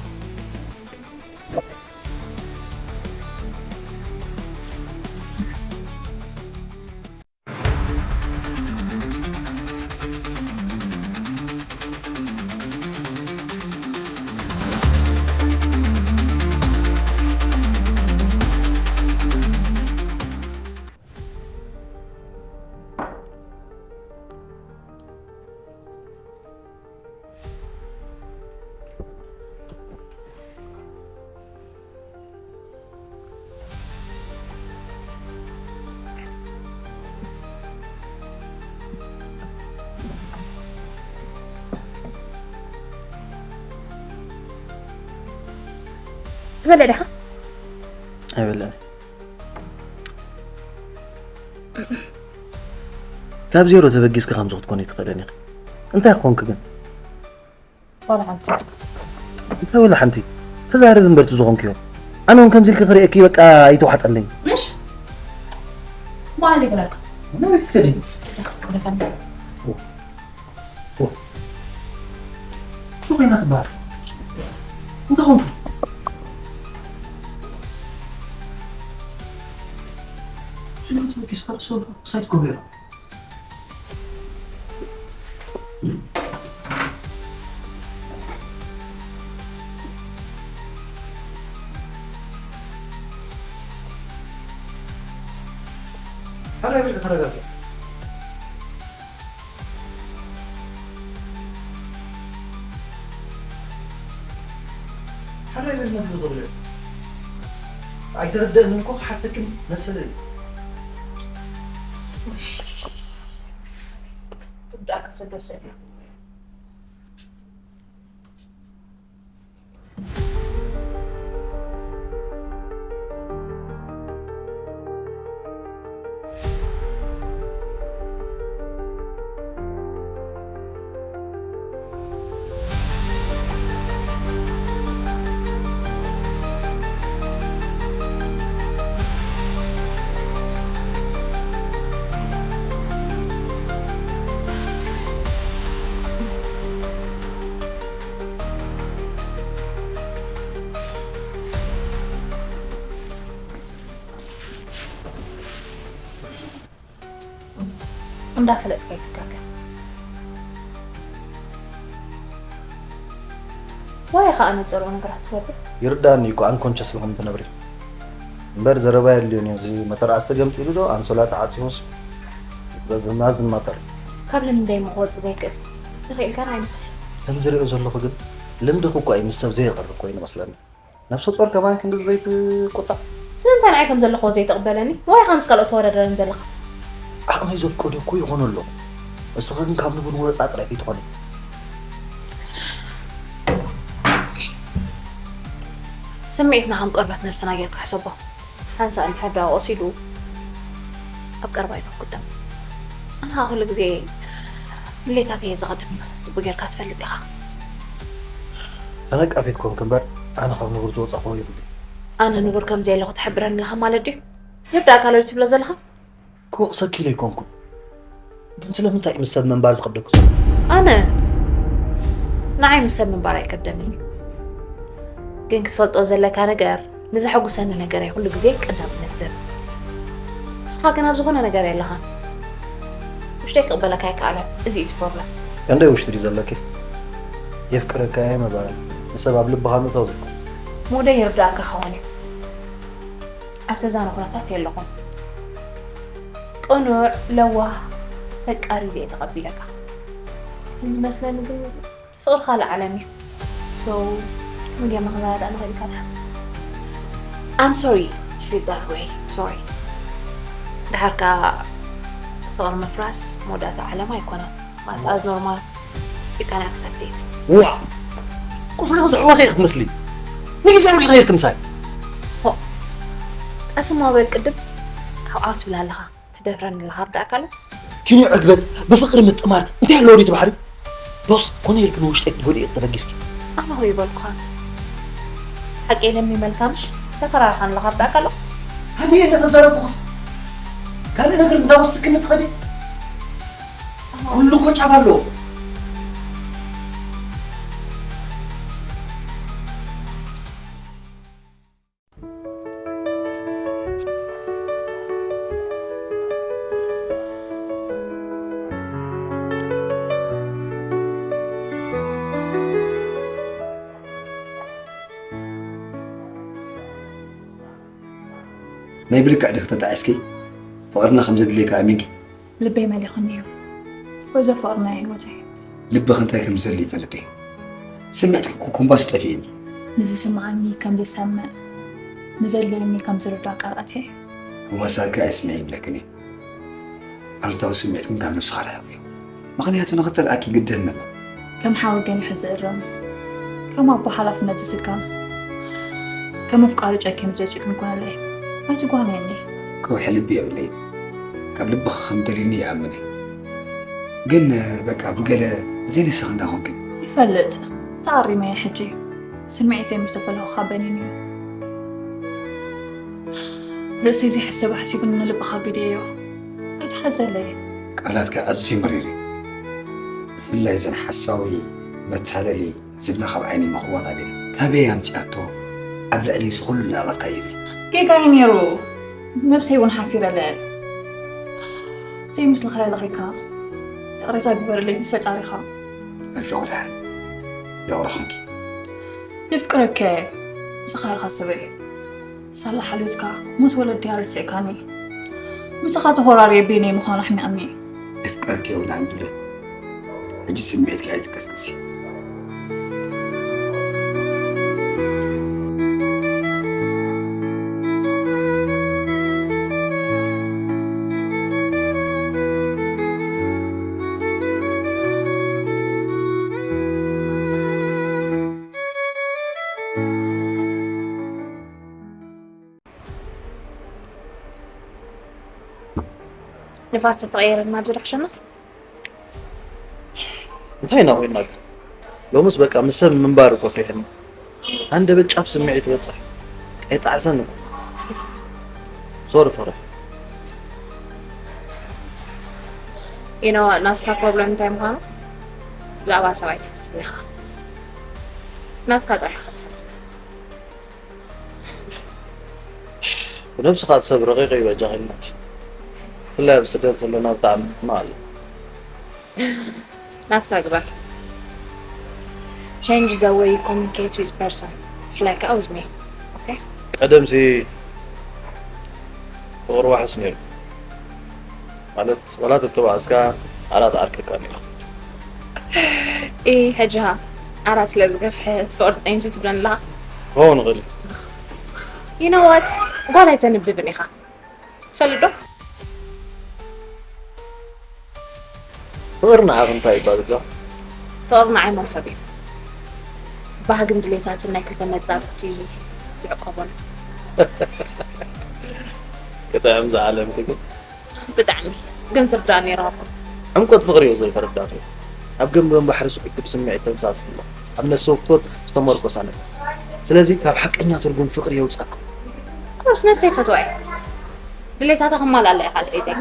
ትበልዕ ዲኻ? ኣይበልዕን። ካብ ዜሮ ተበጊስኪ ከምዚ ክትኮኒ ትኽእልን ኢኺ። እንታይ ክኾንኪ ግን? ዋላ ሓንቲ። እንታይ ዋላ ሓንቲ? ተዛረቢ እምበር እቲ ዝኾንክዮ። ኣነ እውን ከምዚ ኢልኪ ክርእየኪ በቃ ኣይተዋሕጠለይ። ምሽ? መዓዝ ይግረካ? ናበይ ክትከዲ? ደስ ክብለካ። ኦ። ኦ። ሱቕ ኢና ትበሃል። እንታይ ኾንኩ? ሽመት ወኪስ ካብ ሰብ ሳይት ኮብያ። ተረጋጋ፣ ተረጋጋ። ሓደ ነገር ነግርህ ዝኽእል እየ። ኣይተረድአንን እኮ ክሓተክን መሰለይ እዩ። ትርዳእካ ሰዶ ሰብ እዩ። እንዳፈለጥካ ኣይትጋገ። ወይ ኸኣ ነጸርኦ ነገራት ትገብር። ይርዳእኒ እኮ ኣንኮንሸስ ኢኹም ትነብሪ። እምበር ዘረባ የድልዮን እዩ። እዚ መተርኣስ ተገምጢሉ ዶ ኣንሶላ ተዓጺፉስ? ዘዝማ ዝማተር። ካብ ልምደይ እሞ ክወጽእ ዘይክእል። ተኽኢልካ ናይ ምሳሕ። ከም ዝሪኦ ዘለኹ ግን ልምድኺ እኮ እዩ ምስ ሰብ ዘየቕርብ ኮይኑ መስለኒ። ነብሰ ጾር ከማን ክንድዚ ዘይትቁጣዕ? ስለምንታይ ንዓይ ከም ዘለኹዎ ዘይትቕበለኒ? ንዋይኻ ምስ ካልኦት ተወዳደረኒ ዘለኻ? ዓቕመይ ዘፍቀዶ እኮ ይኾኖ ኣሎ። እስኺ ግን ካብ ንቡር ወፃ ጥራይ ከይትኾኒ። ስምዒትና ከም ቆርበት ነብስና ጌርካ ሕሰቦ። ሓንሳእ እንድሕር ደኣ ወሲዱ ኣብ ቀረባ ኢና ንጉዳም። ኣነ ኸኣ ኩሉ ግዜ ድሌታተይ እየ ዝቐድም። ጽቡቕ ጌርካ ትፈልጥ ኢኻ። ተነቃፊት ኮንክ እምበር ኣነ ካብ ንቡር ዝወጻኹዎ የብለይን። ኣነ ንቡር ከም ዘየለኹ ትሕብረኒ ኣለኻ ማለት ድዩ? ይርዳእካ ኣሎ ድዩ ትብሎ ዘለኻ? ክወቕሰኪ ኢለ ኣይኮንኩን። ግን ስለምንታይ እዩ ምስ ሰብ ምንባር ዝኸብደኪ ዘሎ? ኣነ ንዓይ ምስ ሰብ ምንባር ኣይከብደንን እዩ። ግን ክትፈልጦ ዘለካ ነገር፣ ንዘሐጉሰኒ ነገረይ ኩሉ ግዜ ቀዳምነት ዝህብ። ንስኻ ግን ኣብ ዝኾነ ነገር የለኻን። ውሽጠይ ክቕበለካ ኣይከኣለን። እዚ እዩ እቲ ፕሮብለም። ክንደይ ውሽጢ ድዩ ዘለኪ? የፍቅረካ እየ ምባል ንሰብ ኣብ ልብኻ ምእታው ዘይኮነ። ሞደይ ይርዳእካ ክኸውን እዩ። ኣብ ተዛነ ኩነታት የለኹን። ቅኑዕ፣ ለዋህ፣ ፈቃሪ ኢለ እየ ተቐቢለካ። ከም ዝመስለኒ ግን ፍቕሪ ካልእ ዓለም እዩ። So፣ መጀመርያ ክንረዳዳእ ንኽእል ኢልካ ትሓስብ? I'm sorry to feel that way. Sorry. ድሓር ከኣ ፍቕሪ ምፍራስ መወዳእታ ዓለም ኣይኮነን። ማለት as normal you can accept it. ዋ! ቁስሊ ክስሕወኺ ኢኺ ክትመስሊ። ንግዜኡ ርኢኺ ነይርኪ ምሳይ። ሆ፣ ቀስ እሞ በል ቅድም ካብኣ ትብል ኣለኻ። ትደፍረኒ ኣለኻ፣ ርዳእካ ኣሎ? ኪንዮ ዕግበት፣ ብፍቕሪ ምጥማር እንታይ ኣለዎ ድዩ እቲ ባሕሪ? ዶስ ኮነ ኢልኪ ንውሽጠይ ክትጎድኢ ኢኺ ተበጊስኪ። ኣነ ሆ ይበልኩኻ። ሓቂ የለን ይመልካ ምሽ? ተፈራርኻኒ ኣለኻ፣ ርዳእካ ኣሎ? ሃዲየ እናተዛረብኩኽስ ካልእ ነገር እንዳወስክኒ ትኸዲ? ኩሉ እኮ ጫፍ ኣለዎ። ናይ ብልክዕ ድኺ ተጣዒስኪ? ፍቕርና ከም ዘድልየኪ ኣሚንኪ? ልበይ መሊኹኒ እዩ። ጉዕዞ ፍቕሪ ናይ ህይወተይ። ልብኺ እንታይ ከም ዝደሊ ይፈልጥ እየ። ስምዒትኪ እኮ ኮምባስ ጠፊእኒ። ንዝስምዓኒ ከም ዝሰምዕ፣ ንዘድልየኒ ከም ዝርዳእ ቃል ኣትየ። ኮምባሳትኪ ኣየስምዕ ይብለክን እየ። ኣሉታዊ ስምዒትክን ካብ ነብስኻ ርሕቕ እዩ። ምኽንያቱ ንኽጸልኣኪ ይግደድ ነበር። ከም ሓዊ ገኒሑ ዝእርም፣ ከም ኣቦ ሓላፍነት ዝስከም፣ ከም ኣፍቃሪ ጨኪኑ ዘጭክን ኩነለይ ኣይትጓነየኒ። ከውሒ ልቢ የብለይን። ካብ ልብኺ ከም ደልዩኒ ይኣምን እየ። ግን በቃ ብገለ ዘይንስኺ እንዳኾንክን። ይፈልጥ፣ ተኣሪመ እየ ሕጂ። ስምዒተይ ምስ ተፈለኹኻ በኒኑ እዩ። ርእሰይ ዘይሕሰብ ኣሕሲቡኒ ንልብኻ ገዲየዮ። ኣይትሓዘለይ። ቃላትኪ ኣዝዩ መሪር እዩ። ብፍላይ እዘን ሓሳዊ፣ መታለሊ ዝብላ ካብ ዓይነይ ምኽዋል ኣቢለ። ካበይ ኣምጺኣቶ ኣብ ልዕለይ እዚ ኩሉ ንዕቐትካ ይብል? ጌጋይ ነይሩ። ነብሰይ እውን ሓፊረለ። ዘይምስልኻዮ ለኺካ። ይቕሬታ ግበርለይ ብፈጣሪኻ። ኣጆኺ ደሓን። የቕርኹምኪ። የፍቅረከ። ንስኻ ኢኻ ሰበይ። ሳላ ሓልዮትካ ሞት ወለዲ ኣረሲዕካኒ። ምሳኻ ተኾራርየ ቤነይ ምዃኑ ኣሕሚቕኒ። የፍቅረኪ እውን ኣንድለ። ሕጂ ስምዒትኪ ኣይትቀስቅሲ። ንፋስ ተቐየረና ኣብዚ ዶ ሕሸና? እንታይ ኢና ኮይንና ግን? ሎምስ በቃ ምስ ሰብ ምንባር እኮ ፍሪሕኒ። ሃንደበት ጫፍ ስምዒት ትበጽሕ። ኣይጣዕሰን እኮ። ሶሪ ፍቕሪ። You know what? ናትካ ፕሮብለም እንታይ ምዃኑ ብዛዕባ ሰብ ኣይትሓስብን ኢኻ። ናትካ ጥራሕ ኢኻ ትሓስብ። ብነብስኻ ትሰብ ረቂቕ እዩ በጃኺ ኢልናኪ። ብፍላይ ኣብ ስደት ዘለና ብጣዕሚ ሕማቕ ኣሎ። ናትካ ግበር። Change the way you communicate with person. ብፍላይ ከኣ with me. Okay? ቀደምሲ ፍቕሪ ዋሕስ ነይሩ። ማለት፣ ዋላ ተተባእስካ፣ ዓራት ዓርከካ ነይሩ። ኢ፣ ሕጂ ሃ፣ ዓራት ስለ ዝገፍሐ ፍቕሪ ጸኒቱ ትብለኒ ኣለኻ? ክኸውን ይኽእል እዩ። You know what? ጓል ኣይተንብብን ኢኻ። ትፈልጥ ዶ? ፍቕሪ ንዓኺ እንታይ ይባል እዛ? ፍቕሪ ንዓይ መሶብ እዩ። ባህግን ድሌታትን ናይ ክልተ መጻብቲ ይዕቆቦን። ክጥዕም ዝዓለምኪ ግን። ብጣዕሚ። ግን ዝርዳእ ነይሩ ሃብቶም። ዕምቆት ፍቕሪ እዩ ዘይተረዳእክዮ። ኣብ ገምገም ባሕሪ ስዒድኪ ብስምዒት ተንሳፍፊ ኣለኺ። ኣብ ነፍሲ ወፍትወት ዝተመርኮሰ ነገር። ስለዚ ካብ ሓቀኛ ትርጉም ፍቕሪ የውጻእኩም። ቁርስ ነብሰይ ፈትዋ እየ። ድሌታታ ከማልኣላ እየ ካልኣይተይ።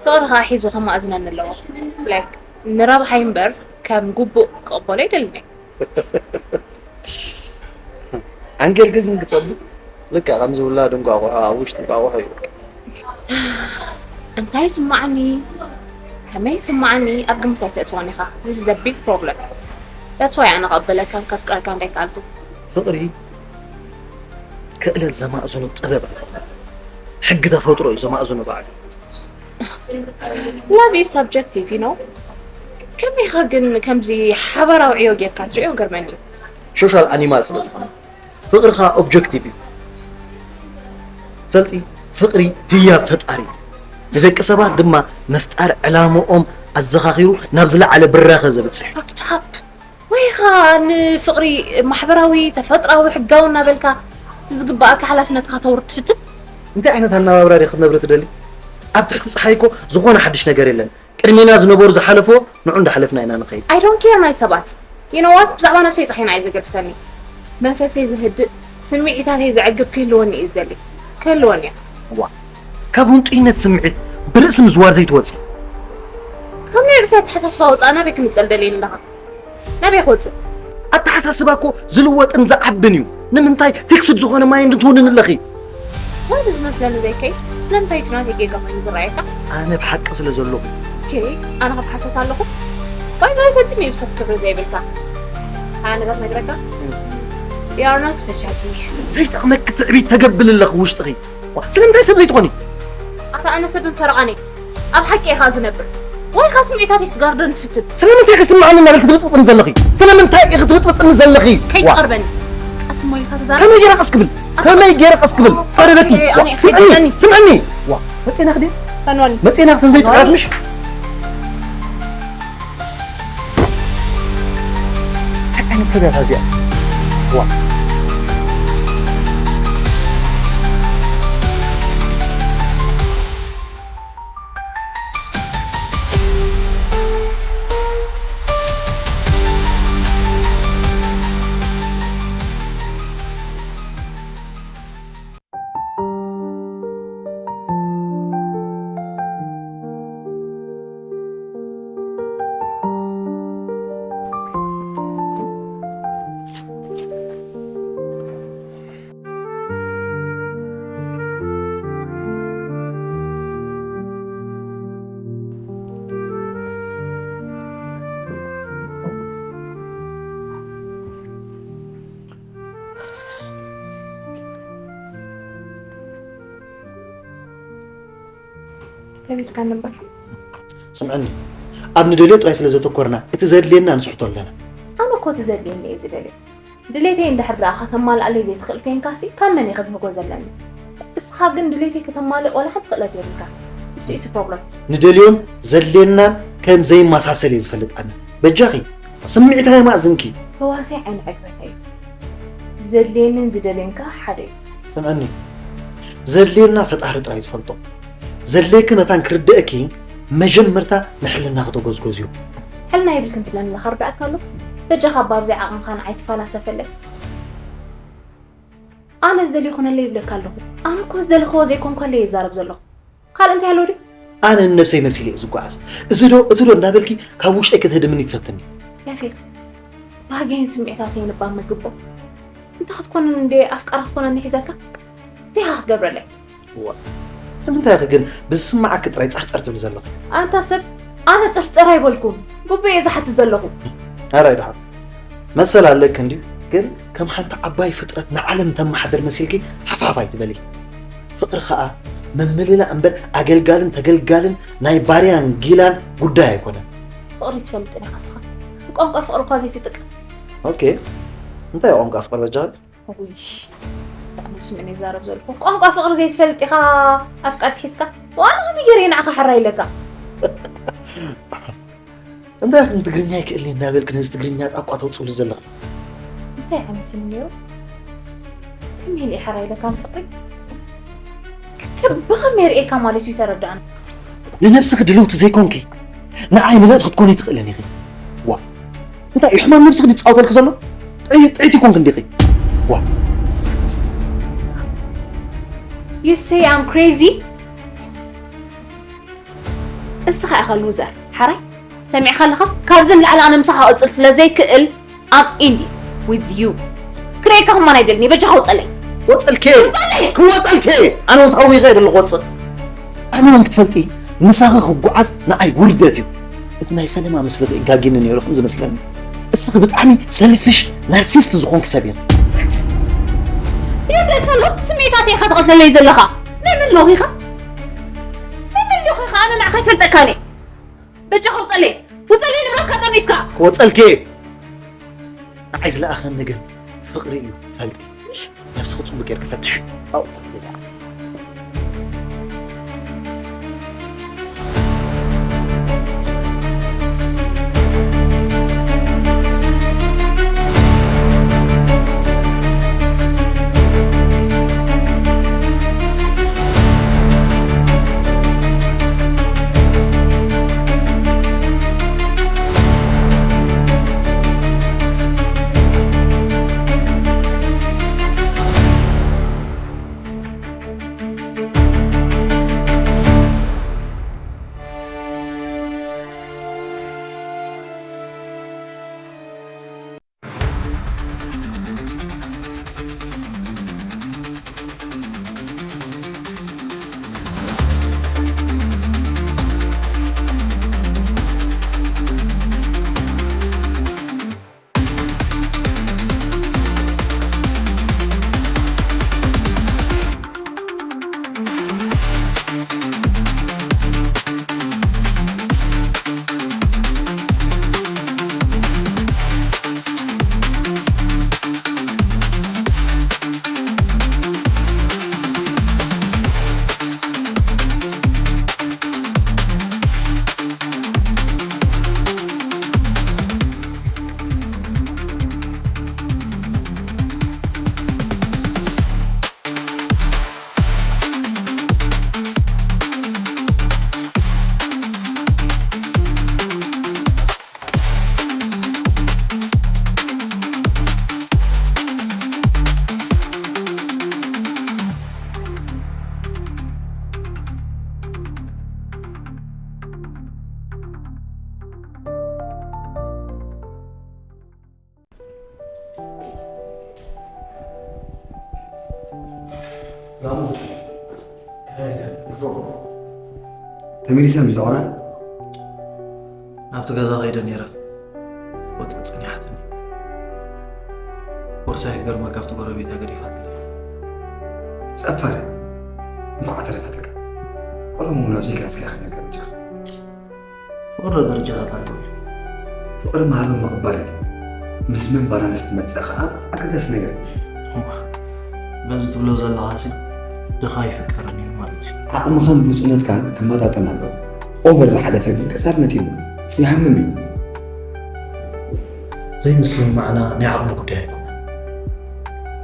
ፍቕሪ ከኣ ሒዙ ከማእዝነኒ ኣለዎ። Like ንረብሓይ እምበር ከም ግቡእ ክቕበሎ ኣይደልን እየ። ዓንኬልኪ ግን ክጸብብ ልክዕ ከምዚ ውላድ እንቋቑሖ ኣብ ውሽጢ እንቋቑሖ እዩ። እንታይ ይስምዓኒ፣ ከመይ ይስምዓኒ ኣብ ግምት ኣይተእትዎን ኢኻ። This is a big problem. That's why ኣነ ክቕበለካን ከፍቅረካን ዘይከኣልኩ። ፍቕሪ ክእለት ዘማእዝኑ ጥበብ ኣሎ። ሕጊ ተፈጥሮ እዩ ዘማእዝኖ ባዕሉ። Love is subjective, you know። ከመይኻ ግን ከምዚ ሓባራዊ ዕዮ ጌርካ ትሪኦ ገርመኒ እዩ። ሶሻል ኣኒማል ስለ ዝኾነ ፍቕሪ ኸኣ ኦብጀክቲቭ እዩ። ፈልጢ ፍቕሪ ህያብ ፈጣሪ እዩ። ንደቂ ሰባት ድማ ምፍጣር ዕላምኦም ኣዘኻኺሩ ናብ ዝለዓለ ብራኸ ዘብጽሕ እዩ። ፋክት ሃፕ ወይ ኻ ንፍቕሪ ማሕበራዊ ተፈጥራዊ ሕጋዊ እናበልካ እቲ ዝግባኣካ ሓላፍነትካ ተውርድ ትፍትን። እንታይ ዓይነት ኣነባብራ ዲ ክትነብሪ ትደሊ? ኣብ ትሕቲ ፀሓይ እኮ ዝኾነ ሓድሽ ነገር የለን። ቅድሜና ዝነበሩ ዝሓለፍዎ ንዑ እንዳሓለፍና ኢና ንኸይድ። I don't care ናይ ሰባት you know what ብዛዕባ ነብሰይ ጥራሕ ኢና እዩ ዘገድሰኒ። መንፈሰይ ዝህድእ ስምዒታተይ ዘዕግብ ክህልወኒ እዩ ዝደሊ። ክህልወኒ እያ። ዋ ካብ ህንጡይነት ስምዒት ብርእሲ ምዝዋር ዘይትወፂ። ካብ ናይ ርእሲ ኣተሓሳስባ ወፃእ ናበይ ክንፀል ደልየ ኣለኻ? ናበይ ክወፅእ? ኣተሓሳስባ እኮ ዝልወጥን ዝዓብን እዩ። ንምንታይ ፊክስድ ዝኾነ ማይንድ ትውንን ኣለኺ? ወይ ብዝመስለኒ ዘይከይ ስለምንታይ እቲ ናተይ ጌጋ ኮይኑ ዝረኣየካ? ኣነ ብሓቂ ስለ ዘለኹ። ኦኬ ኣነ ካብ ሓሶት ኣለኹ? ባይዛይ ፈፂሙ እዩ ብሰብ ክብሪ ዘይብልካ። ኣነ በት ነግረካ You are not special to me. ዘይጠቕመኪ ትዕቢት ተገብሊ ኣለኺ ውሽጥኺ። ዋ፣ ስለምንታይ ሰብ ዘይትኾኒ? ኣታ ኣነ ሰብን ፈረቓን እየ። ኣብ ሓቂ ኢኻ ዝነብር ወይ ኢኻ ስምዒታተይ ክትጋርደኒ ትፍትን? ስለምንታይ ኢኺ ስምዓኒ እናበልኪ ትብፅብፅኒ ዘለኺ? ስለምንታይ ኢኺ ትብፅብፅኒ ዘለኺ? ዋ፣ ከይትቐርበኒ። ቀስ እሞ ኢልካ ተዛረብ። ከመይ ገይረ ቀስ ክብል? ከመይ ገይረ ቀስ ክብል? ከመይ ገይረ ቀስ ክብል? ቀረበኪ። ዋ፣ ኦኬ፣ ኦኬ፣ ስምዕኒ፣ ኦኬ። ስምዕኒ። ዋ፣ መፂና ክዲ? ፈንወኒ። መፂና ክተን ዘይጥራት ፈንወኒ። ምሽ? እንታይ ዓይነት ሰብ እያ እዚኣ? ዋ። ከቢድካ ነበር። ስምዕኒ፣ ኣብ ንደልዮ ጥራይ ስለ ዘተኮርና እቲ ዘድልየና ንስሕቶ ኣለና። ኣነ እኮ እቲ ዘድልየኒ እየ ዝደልዮ። ድሌተይ እንድሕር ደኣ ከተማልኣለይ ዘይትኽእል ኮይንካሲ ካብ መን እየ ክትምህጎ ዘለኒ? እስኻ ግን ድሌተይ ከተማልእ ዋላ ሓንቲ ክእለት የብልካ። እሱ እቲ ፕሮብለም። ንደልዮን ዘድልየናን ከም ዘይመሳሰል እየ ዝፈልጥ ኣነ። በጃኺ ስምዒታይ የማእዝንኪ። ተዋሳይ ዓይኒ ዕግበተይ እዩ። ዘድልየንን ዝደልየንካ ሓደ እዩ። ስምዕኒ፣ ዘድልየና ፈጣሪ ጥራይ ዝፈልጦ። ዘድልየኪ መታን ክርድእኪ መጀመርታ ንሕልና ክተጎዝጎዝዮ። ሕልና የብልክን ትብለኒ ኣለኻ ርዳእካ ኣሎ። በጃኻ እባ ኣብዚኣ ዓቕምኻ ንዓይ ትፈላሰፈለይ። ኣነ ዝደልዮ ኩነለይ ይብለካ ኣለኹ። ኣነ እኮ ዝደለኽዎ ዘይኮንኳለይ ይዛረብ ዘለኹ። ካልእ እንታይ ኣለዎ ድዩ? ኣነ ንነብሰይ መሲለ እየ ዝጓዓዝ። እዚ ዶ እቲ ዶ እንዳበልኪ ካብ ውሽጠይ ክትህድምኒ ትፈትኒ። ያፌት፣ ባህገይን ስምዒታተይን እባ ምግቦ። እንተ ክትኮንን እንደ ኣፍቃራ ክትኮነኒ ሒዘካ እንታይ ኢኻ ክትገብረለይ? እዋ፣ ንምንታይ ኢኺ ግን ብዝስምዓኪ ጥራይ ጸርጸር ትብሊ ዘለኺ? ኣንታ ሰብ፣ ኣነ ጸርጸር ኣይበልኩን። ግቡእ እየ ዝሓትት ዘለኹ። ኣረ ኣይድሓን። መሰል ኣለኪ እንድዩ፣ ግን ከም ሓንቲ ዓባይ ፍጥረት ንዓለም ተመሓድር መሲልኪ ሓፍሓፍ ኣይትበሊ። ፍቕሪ ኸኣ ምምልላእ እምበር ኣገልጋልን ተገልጋልን ናይ ባርያን ጊላን ጉዳይ ኣይኮነን። ፍቕሪ ትፈልጥን ኢኻ እስኻ። ቋንቋ ፍቕሪ እኳ ዘይትጥቀም። ኦኬ፣ እንታይ እዩ ቋንቋ ፍቕሪ በጃኺ? ውይ፣ ብዛዕባ ስምዕኒ ይዛረብ ዘለኹ። ቋንቋ ፍቕሪ ዘይትፈልጥ ኢኻ ኣፍቃርቲ ሒዝካ? ዋላ ከመይ ገይረ ንዓኻ ሕራይ ኢለካ? እንታይ ኢኺ ትግርኛ ኣይክእልን እንዳበልኪ ነዚ ትግርኛ ጣቋ ተውፅሉ ዘለኺ? እንታይ ዓይነት እዩ ነይሩ? ከመይ ኢለ እየ ሓራይ ኢለካ ንፍቕሪ? ከ-፣ ብኸመይ ርእየካ ማለት እዩ ተረዳእኒ? ንነብስኺ ድልውቲ ዘይኮንኪ ንዓይ ምልእቲ ክትኮኒ ትኽእልን ኢኺ። ዋ፣ እንታይ እዩ ሕማም ነብስኺ ዝፃወተልኪ ዘሎ? ጥዑይ-፣ ጥዕይቲ ኮንኪ እንዲኺ። ዋ። You say I'm crazy? እስኻ ኢኻ ሉዘር ሓራይ። ሰሚዕካ ኣለኻ? ካብዚ ንላዕሊ ኣነ ምሳኻ ክቕጽል ስለ ዘይክእል I'm ending with you። ክርእየካ ከማን ኣይደልን እየ። በጃኻ ውጸለይ። ወጸልኬ። ወጸለይ። ክወጸልኬ። ኣነ እውን ተሃዊኸ እየ ዘለኹ ወጽእ። ኣነ እውን ክትፈልጢ ምሳኺ ክጓዓዝ ንዓይ ውርደት እዩ። እቲ ናይ ፈለማ ምስልኺ እጋጊኒ ነይሩ ከም ዝመስለኒ። እስኺ ብጣዕሚ ሰልፊሽ ናርሲስት ዝኾንኪ ሰብ ኢኺ። ይርደካ ኣሎ ስምዒታተይ ኢኻ ተቐትለለይ ዘለኻ። ናይ መን ሎኺ ኢኻ? ናይ መን ሎኺ ኢኻ? ኣነ ንዓኻ ኣይፈልጠካን እየ። በጃኻ ውፀለይ፣ ውፀለይ፣ ንብረትካ ጠርኒፍካ። ክወፀልኪ እየ። ንዓይ ዝለኣኸኒ ግን ፍቕሪ እዩ፣ ትፈልጢ። ነብስኺ ጽቡቕ ጌርኪ ፈትሺ። ኣብኡ ተኽእሎ። ተመሊሳ ምስ ኣቕራ ናብቲ ገዛ ከይደ ነይረ። ወጥቂ ጸኒሓትኒ። ቦርሳይ ክገርመካ ኣብቲ ጎረቤታ ገዲፋትለይ። ጸፋሪ፣ እንኳዕ ተረፈተካ። ቆሎም እውን ኣብዚ ኢልካ እስኪ ኣኽብረካ በጃኻ። ፍቕሪ ደረጃታት ኣለዎ እዩ። ፍቕሪ ምሃብን ምቕባልን እዩ። ምስ መን ባላንስ ትመጽእ ከኣ ኣገዳሲ ነገር እዩ። እማ፣ በዚ ትብሎ ዘለኻሲ ድኻ ኣይፍቀርን እዩ ማለት እዩ። ዓቕምኻን ብሉጽነትካን ክመጣጠን ኣለዎ። ኦቨር ዝሓለፈ ግን ከሳርነት እዩ። ይሃምም እዩ። ዘይምስምማዕና ናይ ዓቕሚ ጉዳይ ኣይኮነን።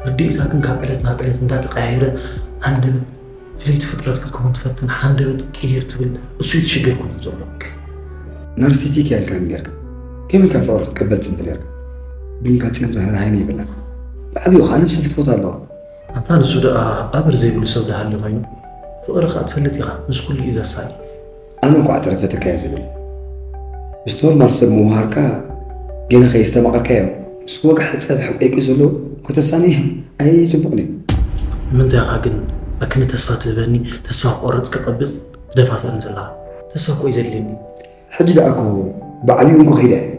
ርድኢታ ግን ካብ ዕለት ናብ ዕለት እንዳተቐያየረ ሃንደበት ፍልይቲ ፍጥረት ክትከውን ትፈትን፣ ሃንደበት ቅይር ትብል፣ እሱ እዩ እቲ ሽግር ኮይኑ ዘሎ። ናርሲስቲክ እያ ኢልካ ጌርካ፣ ከመይ ኢልካ ፍቕሪ ክትቅበል ትጽበ ኔርካ? ድንጋጼን ርህራሄን የብላን። ብዓቢኡ ኸኣ ነብሰ ፍትወት ኣለዋ። ኣንታ ንሱ ደኣ ኣበር ዘይብሉ ሰብ ደሃሊ ኮይኑ፣ ፍቕሪ ኸኣ ትፈልጥ ኢኻ፣ ምስ ኩሉ እዩ ዘሳኒ። ኣነ እንኳዕ ተረፈተካ እየ ዝብል። ምስ ኖርማል ሰብ ምውሃርካ ገና ከየስተማቐርካዮ ምስ ወግሐ ጸብሒ ቆይቁ ዘሎ ከተሳኒ ኣይጽቡቕን እዩ። ንምንታይ ኢኻ ግን ኣክኒ ተስፋ ትህበኒ፣ ተስፋ ክቆርጽ ክቐብጽ ትደፋፍኣኒ ዘለኻ? ተስፋ እኮ እዩ ዘድልየኒ። ሕጂ ደኣ እኮ ብዓቢኡ እንኮ ከይደ እየ።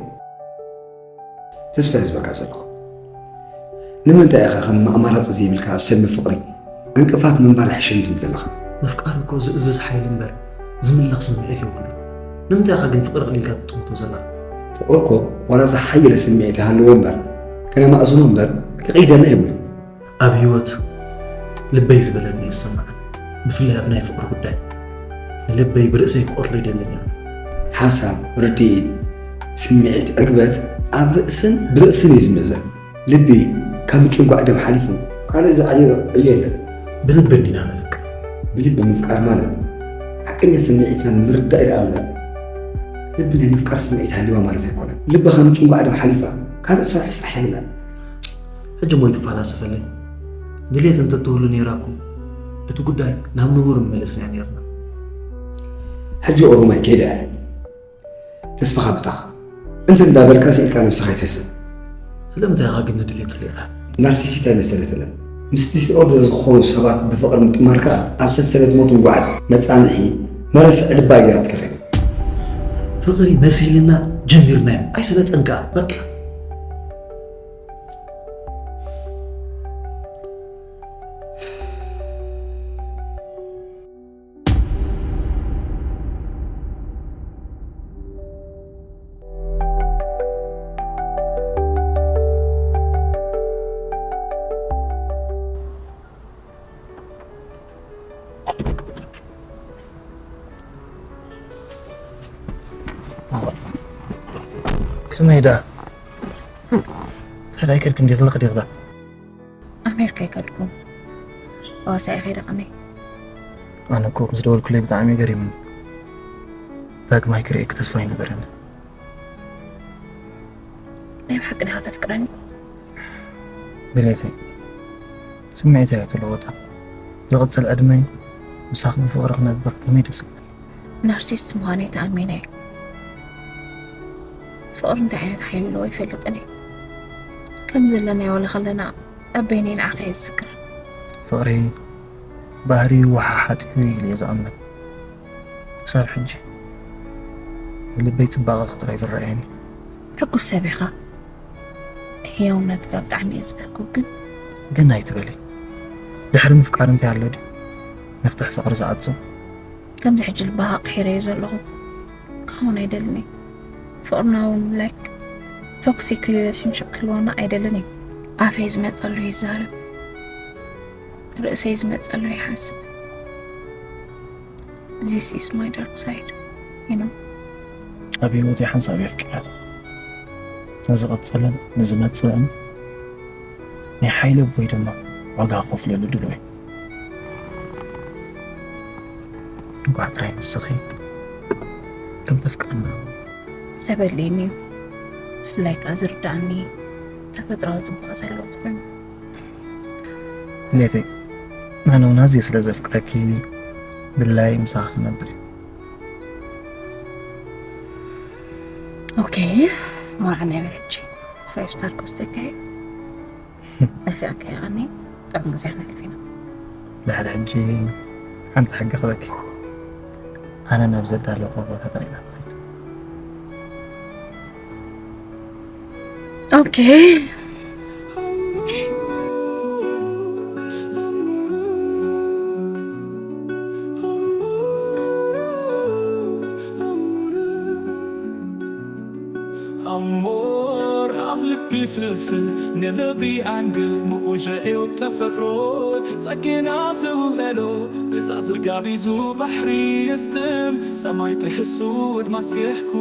ተስፋ እየ ዝበካ ዘለኹ። ንምንታይ ኢኻ ከም ኣማራጺ ዘይብልካ ኣብ ሰልሚ ፍቕሪ ዕንቅፋት ምንባር ይሕሸኒ ትብል ዘለኻ? ምፍቃር እኮ ዝእዝዝ ሓይሊ እምበር ዝምለኽ ስምዒት የብሉን። ንምንታይ ኢኻ ግን ፍቕሪ ቀሊልካ ትጥምቶ ዘለኻ? ፍቕሪ እኮ ዋላ ዝሓየለ ስምዒት ይሃልዎ እምበር ከነማእዝኖ እምበር ክቕይደና የብሉን። ኣብ ህይወት ልበይ ዝበለኒ እዩ ዝሰማዓኒ። ብፍላይ ኣብ ናይ ፍቕሪ ጉዳይ ንልበይ ብርእሰይ ክቐትሎ ኣይደልን እየ። ሓሳብ፣ ርድኢት፣ ስምዒት፣ ዕግበት ኣብ ርእስን ብርእስን እዩ ዝምእዘን። ልቢ ካብ ምጭንጓዕ ደም ሓሊፉ ካልእ ዝዓዮ ዕዮ የለን። ብልቢ እንዲና ነፍቅር። ብልቢ ምፍቃር ማለት ሓቀኛ ስምዒትና ንምርዳእ ኢለ ኣምነ። ልቢ ናይ ምፍቃር ስምዒት ሃልዋ ማለት ኣይኮነን። ልቢ ካብ ምጭንጓዕ ደም ሓሊፋ ካልእ ስራሕ ስራሕ የብላን። ሕጂ እሞ ይትፋላሰፈለይ። ድሌት እንተትህሉ ነይራ እኮ እቲ ጉዳይ ናብ ንቡር ምመለስናዮ ነይርና። ሕጂ ኦሮማይ ከይዳ እያ። ተስፋኻ ብተኻ። እንተ እንዳበልካ ስኢልካ ነብስኻ ኣይትህስን። ስለምንታይ ኢኻ ግን ንድሌት ጸሊእካ? ናርሲሲስት ኣይመሰለትንን። ምስ ዲስኦርደር ዝኾኑ ሰባት ብፍቕሪ ምጥማር ከኣ ኣብ ሰንሰለት ሞት ምጉዓዝ። መጻንሒ መረስዒ ልባ እዩ ገይራትካ ከይዳ። ፍቕሪ መሲልና ጀሚርናዮ ኣይሰለጠን ከኣ በቃ። መይዳ እንታይ ከድክም ዲኽላ ከዲኽላ? ኣሜሪካ ይከድኩም። ኣዋሳ ኢኸ ደቕኒ? ኣነ እኮ ምስ ደወልኩለይ ብጣዕሚ ገሪሙኒ። ዳግማይ ክርእየኪ ተስፋ ኣይነበረኒ። ናይ ብሓቂ ዲኻ ተፍቅረኒ? ድሌተይ ስምዒተይ ኣይተለወጠን። ዝቕፅል ዕድመይ ምሳኺ ብፍቕሪ ክነብር ከመይ ደስ ይብል። ናርሲስት ምዃነይ ተኣሚነ እየ። ፍቕሪ እንታይ ዓይነት ሓይሊ ኣለዎ ይፈልጥን እየ። ከም ዘለናዮ ዋላ ከለና ኣብ በይነይ ንዓኺ እየ ዝዝክር። ፍቕሪ ባህሪኡ ወሓሓት እዩ ኢለ እየ ዝኣምን። ክሳብ ሕጂ ኣብ ልበይ ፅባቐኺ ጥራይ ዝረኣየኒ። ሕጉስ ሰብ ኢኻ። ህያውነትካ ብጣዕሚ እየ ዝበህጎ። ግን ግን ኣይትበሊ። ድሕሪ ምፍቃር እንታይ ኣሎ ድዩ መፍትሕ ፍቕሪ ዝዓጹ? ከምዚ ሕጂ ልባኻ ቅሒረዮ ዘለኹ ክኸውን ኣይደልን እየ። ፍቕርና እውን ላይክ ቶክሲክ ሪሌሽንሽፕ ክህልወና ኣይደልን እየ። ኣፈይ ዝመፀሉ ይዛረብ፣ ርእሰይ ዝመፀሉ ይሓስብ። This is my dark side, you know. ኣብ ህይወተይ ሓንሳብ የፍቂረ። ንዝቐፅልን ንዝመፅእን ናይ ሓይሊ ኣቦይ ድማ ዋጋ ክኸፍለሉ ድሉው እየ። እንኳዕ ጥራይ ንስኺ ከም ተፍቅርና ሰብ ኣድልየኒ እዩ። ብፍላይ ከዓ ዝርዳእኒ ተፈጥሮኣዊ ፅባቐ ዘለዎ ትኾን። ድሌተይ ኣነ እውን ኣዝየ ስለ ዘፍቅረኪ ድላይ ምሳኺ ክነብር እየ። ኦኬ፣ መርዓ ናይ በለች ፋይቭ ስታር ኮስተካይ ናፊቕካ ይቐኒ። ጥዑም ግዜ ክነሕልፍ ኢና። ድሕሪ ሕጂ ሓንቲ ሕጊ ክበኪ። ኣነ ናብ ዘዳለኹ ቦታ ጥራይ ኢና ንኸይድ። ኦኬ። ኣሞር ኣብ ልቢ ፍልፍል ንልቢ ኣንግል ምኡሸኤው ተፈጥሮ ጸጌና ዝውለሎ እዛ ዝጋቢዙ ባሕሪ የስትም ሰማይ ጥሕሱ ወድማስየሕኩ